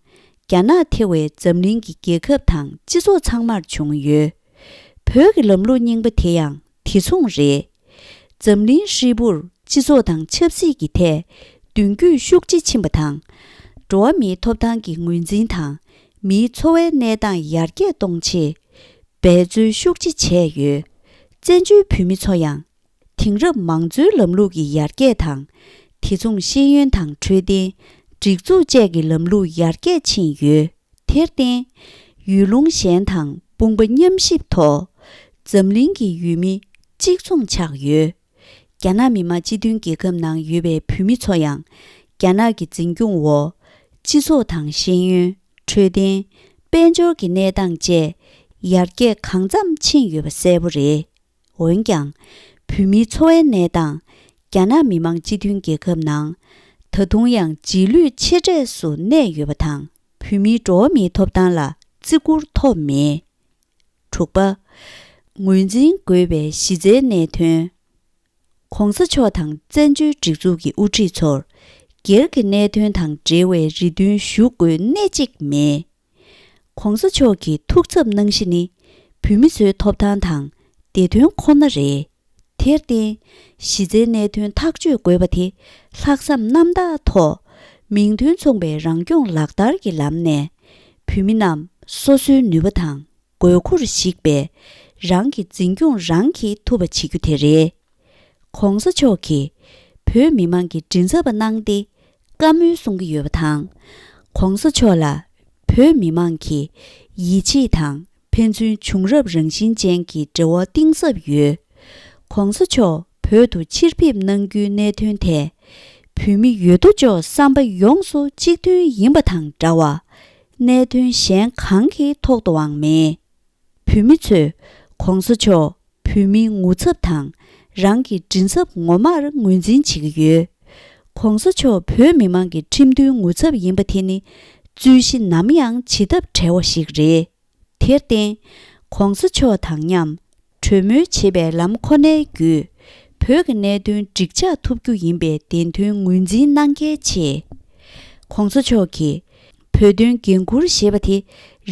རྒྱ་ནག་ཐེ་བའི་འཛམ་གླིང་གི་རྒྱལ་ཁབ་དང་སྤྱི་ཚོགས་ཚང་མར་བྱུང་ཡོད། བོད་ཀྱི་ལམ་ལུགས་རྙིང་པ་དེ་ཡང་དེ་མཚུངས་རེད། འཛམ་གླིང་ཧྲིལ་པོར་སྤྱི་ཚོགས་དང་ཆབ་སྲིད་ཀྱི་ཐད་མདུན་སྐྱོད་ཤུགས་ཆེ་ཕྱིན་པ་དང་། འགྲོ་བ་མིའི་ཐོབ་ཐང་གི་ངོས་འཛིན་དང་མིའི་འཚོ་བའི་གནས་སྟངས་ཡར་རྒྱས་གཏོང་ཆེད་འབད་རྩོལ་ཤུགས་ཆེ་བྱས་ཡོད། བཙན་བྱོལ་བོད་མི་ཚོ་ཡང་དེང་རབས་མང་གཙོའི་ལམ་ལུགས་ཀྱི་ཡར་རྒྱས་དང་། དེ་མཚུངས་ཤེས་ཡོན་དང་འཕྲོད་བསྟེན། སྒྲིག་འཛུགས་བཅས་ཀྱི་ལམ་ལུགས་ཡར་རྒྱས་ཕྱིན་ཡོད། དེར་བརྟེན། ཡུལ་ལུང་གཞན་དང་དཔུང་པ་མཉམ་གཤིབ་ཐོག་འཛམ་གླིང་གི་ཡུལ་མི་གཅིག་མཚུངས་ཆགས་ཡོད། རྒྱ་ནག་མི་དམངས་སྤྱི་མཐུན་རྒྱལ་ཁབ་ནང་ཡོད་པའི་བོད་མི་ཚོ་ཡང་། རྒྱ་ནག་གི་འཛིན་སྐྱོང་འོག་སྤྱི་ཚོགས་དང་ཤེས་ཡོན། འཕྲོད་བསྟེན། དཔལ་འབྱོར་གྱི་གནས་སྟངས་བཅས་ཡར་རྒྱས་གང་འཚམ་ཕྱིན་ཡོད་པ་གསལ་པོ་རེད། འོན་ཀྱང་། བོད་མིའི་འཚོ་བའི་གནས་སྟངས་རྒྱ་ནག་མི་དམངས་སྤྱི་མཐུན་རྒྱལ་ཁབ་ནང་ད་དུང་ཡང་རྗེས་ལུས་ཆེ་གྲས་སུ་གནས་ཡོད་པ་དང་། བོད་མིའི་འགྲོ་བ་མིའི་ཐོབ་ཐང་ལ་བརྩི་བཀུར་ཐོབ་མེད། དྲུག་པ། ངོས་འཛིན་དགོས་པའི་གཞི་རྩའི་གནད་དོན། ྋགོང་ས་མཆོག་དང་བཙན་བྱོལ་སྒྲིག་འཛུགས་ཀྱི་དབུ་ཁྲིད་ཚོར་སྒེར་གྱི་གནད་དོན་དང་འབྲེལ་བའི་རེ་འདུན་ཞུ་དགོས་གནད་གཅིག་མེད། ྋགོང་ས་མཆོག་གི་ཐུགས་འཚབ་གནང་གཞི་ནི་བོད་མི་ཚོའི་ཐོབ་ཐང་དང་བདེ་དོན་ཁོ་ན་རེད། དེར་བརྟེན། གཞི་རྩའི་གནད་དོན་ཐག་གཅོད་དགོས་པ་དེ་ལྷག་བསམ་རྣམ་དག་ཐོག་མིང་དོན་མཚུངས་པའི་རང་སྐྱོང་ལག་བསྟར་གྱི་ལམ་ནས་བོད་མི་རྣམས་སོ་སོའི་ནུས་པ་དང་དགོས་མཁོར་གཞིགས་པའི་རང་གི་འཛིན་སྐྱོང་རང་གིས་ཐུབ་པ་བྱེད་རྒྱུ་དེ་རེད། ྋགོང་ས་མཆོག་གིས་བོད་མི་མང་གི་མགྲིན་ཚབ་པ་གནང་སྟེ་བཀའ་མོལ་གསུང་གི་ཡོད་པ་དང་། ྋགོང་ས་མཆོག་ལ་བོད་མི་མང་གིས་ཡིད་ཆེས་དང་ཕན་ཚུན་བྱུང་རབས་རང་བཞིན་ཅན་གྱི་འབྲེལ་བ་གཏིང་ཟབ་ཡོད། ྋགོང་ས་མཆོག་བོད་དུ་ཕྱིར་ཕེབས་གནང་རྒྱུའི་གནད་དོན་ཐད། བོད་མི་ཡོད་དོ་ཅོག་བསམ་པ་ཡོངས་སུ་གཅིག་མཐུན་ཡིན་པ་དང་འདྲ་བ། གནད་དོན་གཞན་གང་གི་ཐོག་ཏུའང་མེད། བོད་མི་ཚོས་ྋགོང་ས་མཆོག་བོད་མིའི་ངོ་ཚབ་དང་རང་གི་མགྲིན་ཚབ་ངོ་མར་ངོས་འཛིན་བྱེད་ཀྱི་ཡོད། ྋགོང་ས་མཆོག་བོད་མི་མང་གི་ཁྲིམས་མཐུན་ངོ་ཚབ་ཡིན་པ་དེ་ནི་རྩོད་གཞི་ནམ་ཡང་བྱེད་ཐབས་བྲལ་བ་ཞིག་རེད། དེར་བརྟེན། ྋགོང་ས་མཆོག་དང་མཉམ་གྲོས་མོལ་བྱེད་པའི་ལམ་ཁོ་ནའི་བརྒྱུད་བོད་ཀྱི་གནད་དོན་འགྲིག་ཆགས་ཐུབ་རྒྱུ་ཡིན་པའི་བདེན་དོན་ངོས་འཛིན་གནང་གལ་ཆེ། ྋགོང་ས་མཆོག་གིས་བོད་དོན་འགན་འཁུར་བཞེས་པ་དེ་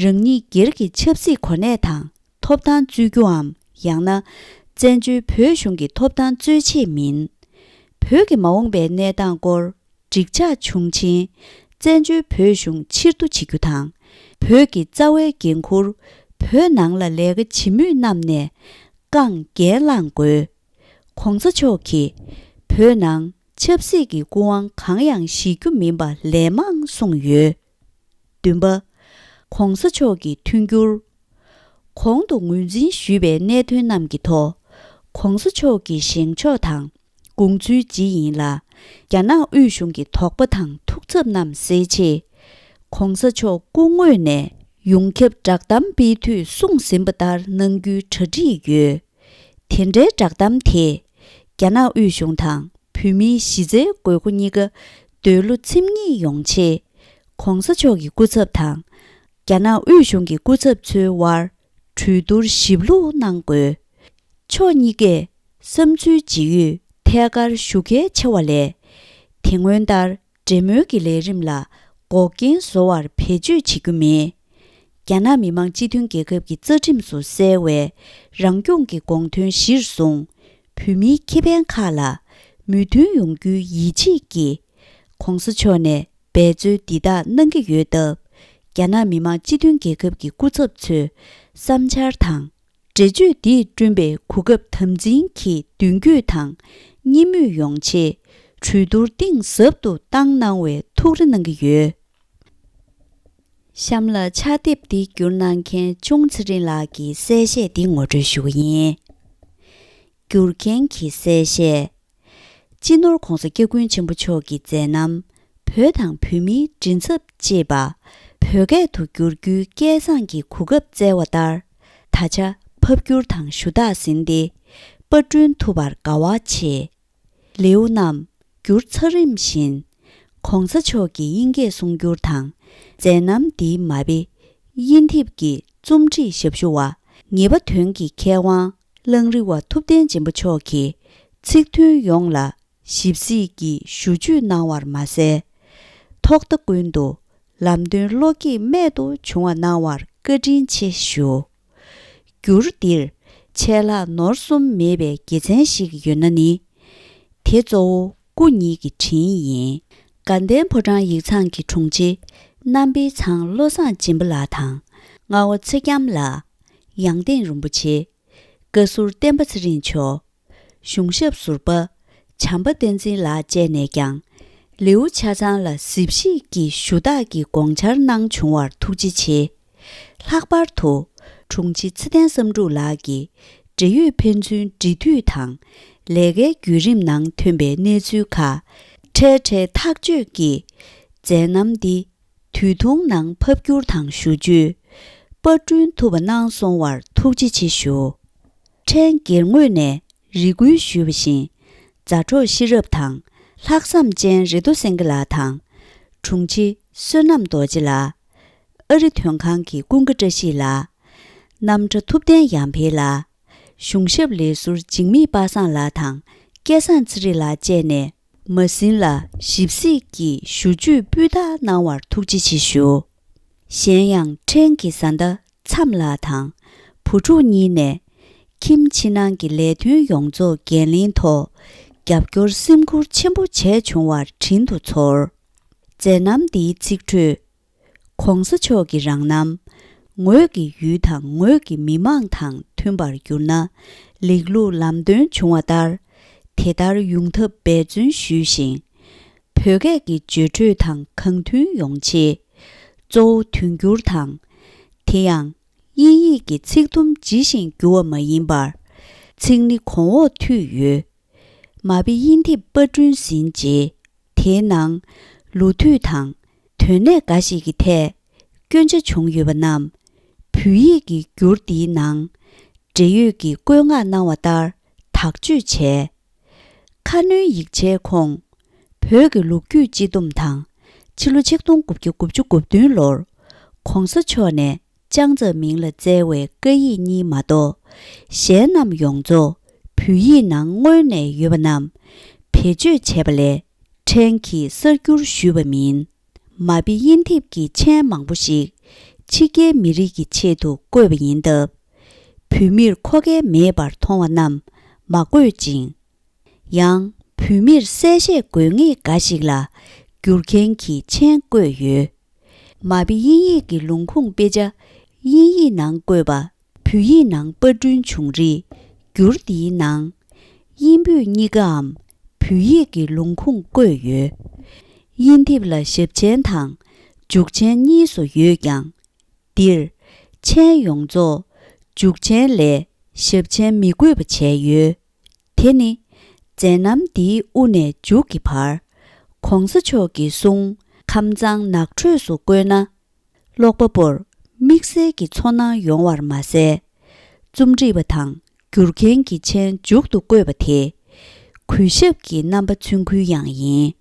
རང་ཉིད་སྒེར་གྱི་ཆབ་སྲིད་གོ་གནས་དང་ཐོབ་ཐང་རྩོད་རྒྱུའམ་ཡང་ན་བཙན་བྱོལ་བོད་གཞུང་གི་ཐོབ་ཐང་རྩོད་ཆེད་མིན། བོད་ཀྱི་མ་འོངས་པའི་གནས་སྟངས་སྐོར་འགྲིག་ཆགས་བྱུང་ཕྱིན་བཙན་བྱོལ་བོད་གཞུང་ཕྱིར་བསྡུ་བྱེད་རྒྱུ་དང་། བོད་ཀྱི་རྩ་བའི་འགན་འཁུར་བོད་ནང་ལ་ལས་ཀ་བྱེད་མུས་རྣམས་ནས་རྐང་འགན་བླང་དགོས། ྋགོང་ས་མཆོག་གིས་བོད་ནང་ཆབ་སྲིད་ཀྱི་སྐུ་དབང་གང་ཡང་བཞེས་རྒྱུ་མིན་པ་ལན་མང་གསུངས་ཡོད། བདུན་པ། ྋགོང་ས་མཆོག་གི་མཐུན་འགྱུར། གོང་དུ་ངོས་འཛིན་ཞུས་པའི་གནད་དོན་རྣམས་ཀྱི་ཐོག ྋགོང་ས་མཆོག་གི་བཞེངས་ཕྱོགས་དང་དགོངས་ཚུལ་ཇི་ཡིན་ལ། རྒྱ་ནག་དབུས་གཞུང་གི་དོགས་པ་དང་ཐུགས་འཚབ་རྣམས་སེལ་ཆེད། ྋགོང་ས་མཆོག་སྐུ་དངོས་ནས་ཡོངས་ཁྱབ་བསྒྲགས་གཏམ་སྤེལ་དུས་གསུངས་ཟིན་པ་ལྟར་གནང་རྒྱུའི་གྲ་སྒྲིག་ཡོད། དེ་འདྲའི་བསྒྲགས་གཏམ་དེས་རྒྱ་ནག་དབུས་གཞུང་དང་བོད་མིའི་གཞི་རྩའི་དགོས་མཁོ་གཉིས་ཀ་འདོད་བློ་ཚིམ་ཉིད་ཡོང་ཆེད། ྋགོང་ས་མཆོག་གི་སྐུ་ཚབ་དང་རྒྱ་ནག་དབུས་གཞུང་གི་སྐུ་ཚབ་ཚོའི་དབར་གྲོས་བསྡུར་ཞིབ་ལྷུག་གནང་དགོས། ཕྱོགས་གཉིས་ཀས་བསམ་ཚུལ་ཇི་ཡོད་ཐད་ཀར་ཞུ་གལ་ཆེ་བ་ལས། དེ་སྔོན་ལྟར་འབྲེལ་མོལ་གྱི་ལས་རིམ་ལ་འགོག་རྐྱེན་བཟོ་བར་བེད་སྤྱོད་བྱེད་རྒྱུ་མེད། རྒྱ་ནག་མི་དམངས་སྤྱི་མཐུན་རྒྱལ་ཁབ་ཀྱི་རྩ་ཁྲིམས་སུ་གསལ་བའི་རང་སྐྱོང་གི་དགོངས་དོན་གཞིར་བཟུང་། བོད་མིའི་ཁེ་ཕན་ཁག་ལ་མོས་མཐུན་ཡོང་རྒྱུའི་ཡིད་ཆེས་ཀྱིས། ྋགོང་ས་མཆོག་ནས་འབད་རྩོལ་འདི་དག་གནང་གི་ཡོད་སྟབས། རྒྱ་ནག་མི་དམངས་སྤྱི་མཐུན་རྒྱལ་ཁབ་ཀྱི་སྐུ་ཚབ་ཚོས་བསམ་འཆར་དང་། འགྲེལ་བརྗོད་འདིས་བསྐྲུན་པའི་གོ་སྐབས་དམ་འཛིན་གྱིས་མདུན་སྐྱོད་དང་གཉིས་མོས་ཡོང་ཆེད་གྲོས་བསྡུར་གཏིང་ཟབ་ཏུ་བཏང་གནང་བའི་ཐུགས་རེ་གནང་གི་ཡོད། གཤམ་ལ་ཕྱག་དེབ་འདི་བསྒྱུར་གནང་མཁན་ཅུང་ཚེ་རིང་ལགས་ཀྱི་གསལ་བཤད་འདི་ངོ་སྤྲོད་ཞུ་གི་ཡིན། བསྒྱུར་མཁན་གྱི་གསལ་བཤད། སྤྱི་ནོར་༧གོང་ས་༧སྐྱབས་མགོན་ཆེན་པོ་མཆོག་གི་མཛད་རྣམ་ བོད་དང་བོད་མིའི་མགྲིན་ཚབ་ཅེས་པ་བོད་སྐད་དུ་བསྒྱུར་རྒྱུའི་སྐལ་བཟང་གི་གོ་སྐབས་བསྩལ་བ་ལྟར། ད་ཆ་ཕབ་བསྒྱུར་དང་ཞུ་དག་ཟིན་ཏེ་པར་སྐྲུན་ཐུབ་པར་དགའ་བ་ཆེ། ལེའུ་རྣམས་བསྒྱུར་ཚར་རིམ་བཞིན། ༸གོང་ས་མཆོག་གི་དབྱིན་སྐད་གསུང་བསྒྱུར་དང་མཛད་རྣམ་འདིའི་མ་དཔེ་དབྱིན་དེབ་ཀྱི་རྩོམ་སྒྲིག་ཞབས་ཞུ་བ་ངེས་པ་དོན་གྱི་མཁས་དབང་གླང་རི་བ་ཐུབ་བསྟན་ཆེན་པོ་མཆོག་གིས་ཚིག་ཐུན་ཡོངས་ལ་ཞིབ་གཟིགས་ཀྱིས་ཞུ་བཅོས་གནང་བར་མ་ཟད། ཐོག་མཐའ་ཀུན་ཏུ་ལམ་སྟོན་བློ་སྐྱེད་རྨད་དུ་བྱུང་བ་གནང་བར་བཀའ་དྲིན་ཆེ་ཞུ། བསྒྱུར་འདིར་ཆད་ལྷག་ནོར་གསུམ་མེད་པའི་དགེ་མཚན་ཞིག་ཡོད་ན་ནི། དེ་གཙོ་བོ་སྐུ་ཉིད་ཀྱི་དྲིན་ཡིན། དགའ་ལྡན་ཕོ་བྲང་ཡིག་ཚང་གི་དྲུང་ཆེ་རྣམ་སྤེལ་ཚང་བློ་བཟང་སྦྱིན་པ་ལགས་དང་རྔ་བ་ཚེ་རྒྱམ་ལགས། ཡང་སྟེང་རིན་པོ་ཆེ། བཀའ་ཟུར་བསྟན་པ་ཚེ་རིང་མཆོག་གཞུང་ཞབས་ཟུར་པ་བྱམས་པ་བསྟན་འཛིན་ལགས་བཅས་ནས་ཀྱང་ལེའུ་ཆ་ཚང་ལ་གཟིགས་ཞིབ་ཀྱིས་ཞུ་དག་གི་དགོངས་འཆར་གནང་བྱུང་བར་ཐུགས་རྗེ་ཆེ། ལྷག་པར་དུ་དྲུང་ཆེ་ཚེ་བརྟན་བསམ་འགྲུབ་ལགས་ཀྱིས་འབྲེལ་ཡོད་ཕན་ཚུན་འབྲེལ་མཐུད་དང་ལས་ཀའི་བརྒྱུད་རིམ་ནང་ཐོན་པའི་གནས་ཚུལ་ཁག་འཕྲལ་འཕྲལ་ཐག་གཅོད་ཀྱིས་མཛད་རྣམ་འདི་དུས་ཐུང་ནང་ཕབ་བསྒྱུར་དང་ཞུ་བཅོས་པར་སྐྲུན་ཐུབ་པ་གནང་སོང་བར་ཐུགས་རྗེ་ཆེ་ཞུ། ཕྲན་སྒེར་ངོས་ནས་རེ་སྐུལ་ཞུས་པ་བཞིན་མཛའ་གྲོགས་ཤེས་རབ་དང་ལྷག་བསམ་ཅན་རེ་དོ་སེང་གེ་ལགས་དང་། དྲུང་ཆེ་བསོད་ནམས་རྡོ་རྗེ་ལགས། ཨ་རི་དོན་ཁང་གི་ཀུན་དགའ་བཀྲ་ཤིས་ལགས། རྣམ་གྲྭ་ཐུབ་བསྟན་ཡར་འཕེལ་ལགས། གཞུང་ཞབས་ལས་ཟུར་འཇིགས་མེད་པ་སངས་ལགས་དང་སྐལ་བཟང་ཚེ་རིང་ལགས་བཅས་ནས་མ་ཟིན་ལ་ཞིབ་གཟིགས་ཀྱིས་ཞུ་བཅོས་སྤུས་དག་གནང་བར་ཐུགས་རྗེ་ཆེ་ཞུ། གཞན་ཡང་ཕྲན་གྱི་བཟའ་ཟླ་མཚམས་ལགས་དང་བུ་ཕྲུག་གཉིས་ནས་ཁྱིམ་ཕྱི་ནང་གི་ལས་དོན་ཡོངས་རྫོགས་འགན་ལེན་ཐོག་རྒྱབ་སྐྱོར་སེམས་ཁུར་ཆེན་པོ་བྱས་བྱུང་བར་དྲིན་དུ་ཚོར། མཛད་རྣམ་འདིའི་ཚིག་འཕྲོས། ༸གོང་ས་མཆོག་གི་རང་རྣམ་ངོས་ཀྱི་ཡུལ་དང་ངོས་ཀྱི་མི་མང་དང་མཐུན་པར་གྱུར་ན་ལེགས་ལུགས་ལམ་སྟོན་བྱུང་བ་ལྟར་དེ་ལྟར་ཡོང་ཐབས་འབད་བརྩོན་ཞུས་ཤིང་། བོད་སྐད་ཀྱི་བརྗོད་འཕྲོད་དང་གང་མཐུན་ཡོང་ཆེད་གཙོ་བོ་དོན་སྒྱུར་དང་། དེ་ཡང་དབྱིན་ཡིག་གི་ཚིག་དུམ་ཇི་བཞིན་བསྒྱུར་བ་མ་ཡིན་པར་ཚིག་ནི་གོང་འོག་མཐུད་ཡོད། མ་དཔེ་དབྱིན་དེབ་པར་སྐྲུན་ཟིན་རྗེས། དེའི་ནང་ལོ་དུས་དང་དོན་གནད་འགའ་ཞིག་གི་ཐད་སྐྱོན་ཆ་བྱུང་ཡོད་པ་རྣམས་བོད་ཡིག་གི་འགྱུར་འདིའི་ནང་འབྲེལ་ཡོད་ཀྱིས་བཀོད་མངགས་གནང་བ་ལྟར་དག་བཅོས་བྱས། ཁ་སྣོན་ཡིག་ཆའི་ཁོངས་བོད་ཀྱི་ལོ་རྒྱུས་སྤྱི་བསྡོམས་དང་ཕྱི་ལོ་ཆིག་སྟོང་དགུ་བརྒྱ་དགུ་བཅུ་གོ་བདུན་ལོར་༸གོང་ས་མཆོག་ནས་ལྕང་ཙ་མིང་ལ་བསྩལ་བའི་བཀའ་ཡིག་གཉིས་མ་གཏོགས་གཞན་རྣམས་ཡོངས་རྫོགས་བོད་ཡིག་ནང་སྔོན་ནས་ཡོད་པ་རྣམས་བེད་སྤྱོད་བྱས་པ་ལས། ཕྲན་གྱིས་གསར་བསྒྱུར་ཞུས་པ་མིན། མ་དཔེ་དབྱིན་དེབ་ཀྱི་མཆན་མང་པོ་ཞིག་ཕྱི་རྒྱལ་མི་རིགས་ཀྱི་ཆེད་དུ་བཀོད་པ་ཡིན་སྟབས། བོད་མིར་མཁོ་གལ་མེད་པར་མཐོང་བ་རྣམས་མ་བཀོད་ཅིང་། ཡང་བོད་མིར་གསལ་བཤད་དགོས་ངེས་འགའ་ཞིག་ལ་བསྒྱུར་མཁན་གྱི་མཆན་བཀོད་ཡོད། མ་དཔེ་དབྱིན་ཡིག་གི་ལུང་ཁུངས་དཔེ་ཆ་དབྱིན་ཡིག་ནང་བཀོད་པ་བོད་ཡིག་ནང་པར་སྐྲུན་བྱུང་རིགས་འགྱུར་འདིའི་ནང་དབྱིན་བོད་གཉིས་ཀའམ་བོད་ཡིག་གི་ལུང་ཁུངས་བཀོད་ཡོད། དབྱིན་དེབ་ལ་ཞབས་མཆན་དང་འཇུག་མཆན་གཉིས་སུ་ཡོད་ཀྱང་། འདིར་མཆན་ཡོངས་རྫོགས་འཇུག་མཆན་ལས་ཞབས་མཆན་མི་དགོས་པ་བྱས་ཡོད། དེ་ནི་མཛད་རྣམ་འདིའི་དབུ་ནས་མཇུག་གི་བར་༸གོང་ས་མཆོག་གི་གསུང་ཁམས་གཙང་ནགས་ཁྲོད་སུ་བཀོད་ན། ཀློག་པ་པོར་དམིགས་བསལ་གྱི་ཚོར་སྣང་ཡོང་བར་མ་ཟད། རྩོམ་སྒྲིག་པ་དང་བསྒྱུར་མཁན་གྱི་མཆན་མཇུག་ཏུ་བཀོད་པ་དེ་གུས་ཞབས་ཀྱི་རྣམ་པ་མཚོན་ཁུལ་ཡང་ཡིན།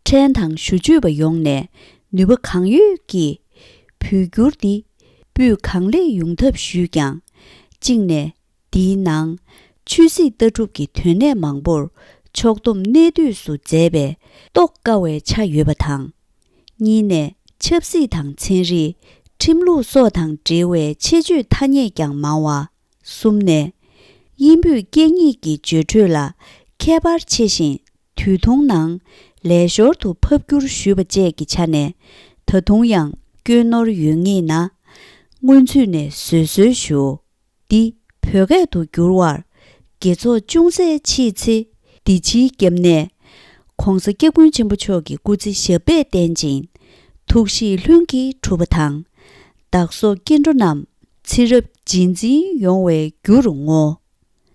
ཕྲན་དང་ཞུ་སྤྱོད་པ་ཡོངས་ནས་ནུས་པ་གང་ཡོད་ཀྱིས་བོད་བསྒྱུར་འདི་སྤུས་གང་ལེགས་ཡོང་ཐབས་ཞུས་ཀྱང་། གཅིག་ནས། འདིའི་ནང་ཆོས་སྲིད་ལྟ་གྲུབ་ཀྱི་དོན་གནད་མང་པོར་ཕྱོགས་བསྡོམས་གནད་བསྡུས་སུ་མཛད་པས་རྟོགས་དཀའ་བའི་ཆ་ཡོད་པ་དང་། གཉིས་ནས་ཆབ་སྲིད་དང་ཚན་རིག་ཁྲིམས་ལུགས་སོགས་དང་འབྲེལ་བའི་ཆེད་བརྗོད་ཐ་སྙད་ཀྱང་མང་བ། གསུམ་ནས། དབྱིན་བོད་སྐད་གཉིས་ཀྱི་བརྗོད་འཕྲོད་ལ་ཁྱད་པར་ཆེ་ཞིང་། དུས་ཐུང་ནང་ལས་ཞོར་དུ་ཕབ་བསྒྱུར་ཞུས་པ་བཅས་ཀྱི་ཆ་ནས་ད་དུང་ཡང་སྐྱོན་ནོར་ཡོད་ངེས་ན། སྔོན་ཚུད་ནས་བཟོད་གསོལ་ཞུ། འདི་བོད་སྐད་དུ་བསྒྱུར་བར་དགེ་ཚོགས་ཅུང་ཟད་མཆིས་ཚེ། འདི་ཕྱིའི་སྐྱབས་གནས་༸གོང་ས་༸སྐྱབས་མགོན་ཆེན་པོ་མཆོག་གི་སྐུ་ཚེ་ཞབས་པད་བརྟན་ཅིང་ཐུགས་བཞེད་ལྷུན་གྱིས་གྲུབ་པ་དང་། བདག་སོགས་སྐྱེ་འགྲོ་རྣམས་ཚེ་རབས་རྗེས་འཛིན་ཡོང་བའི་རྒྱུ་རུ་བསྔོ།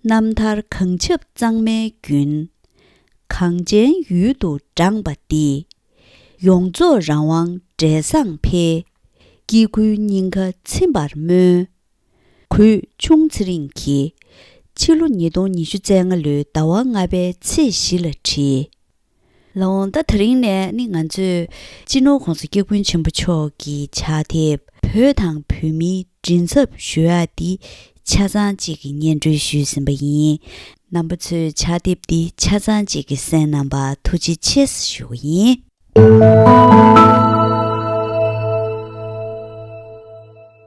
རྣམ་ཐར་གངས་ཆབ་གཙང་མའི་རྒྱུན། གངས་ཅན་ཡུལ་དུ་བགྲངས་པ་འདི། ཡོངས་རྫོགས་རང་དབང་འབྲས་བཟང་འཕེལ། སྐྱེ་དགུའི་སྙིང་ཁ་ཚིམ་པར་སྨོན། གུས་ཆུང་ཚེ་རིང་གིས་ཕྱི་ལོ་ཉིས་སྟོང་ཉི་ཤུ་རྩ་ལྔ་ལོའི་ཟླ་བ་ལྔ་པའི་ཚེས་བཞི་ལ་བྲིས། ལགས་འོང་། ད་དེ་རིང་ནས་ནི་ང་ཚོས་སྤྱི་ནོར་༧གོང་ས་༧སྐྱབས་མགོན་ཆེན་པོ་མཆོག་གི་ཕྱག་དེབ་བོད་དང་བོད་མིའི་མགྲིན་ཚབ་ཞུ་ཡག་འདི་ཆ་ཚང་གཅིག་གི་སྙན་སྒྲོན་ཞུས་ཟིན་པ་ཡིན། རྣམ་པ་ཚོས་ཕྱག་དེབ་འདི་ཆ་ཚང་གཅིག་གི་གསན་གནང་བར་ཐུགས་རྗེ་ཆེ་ཞུ་བ་ཡིན།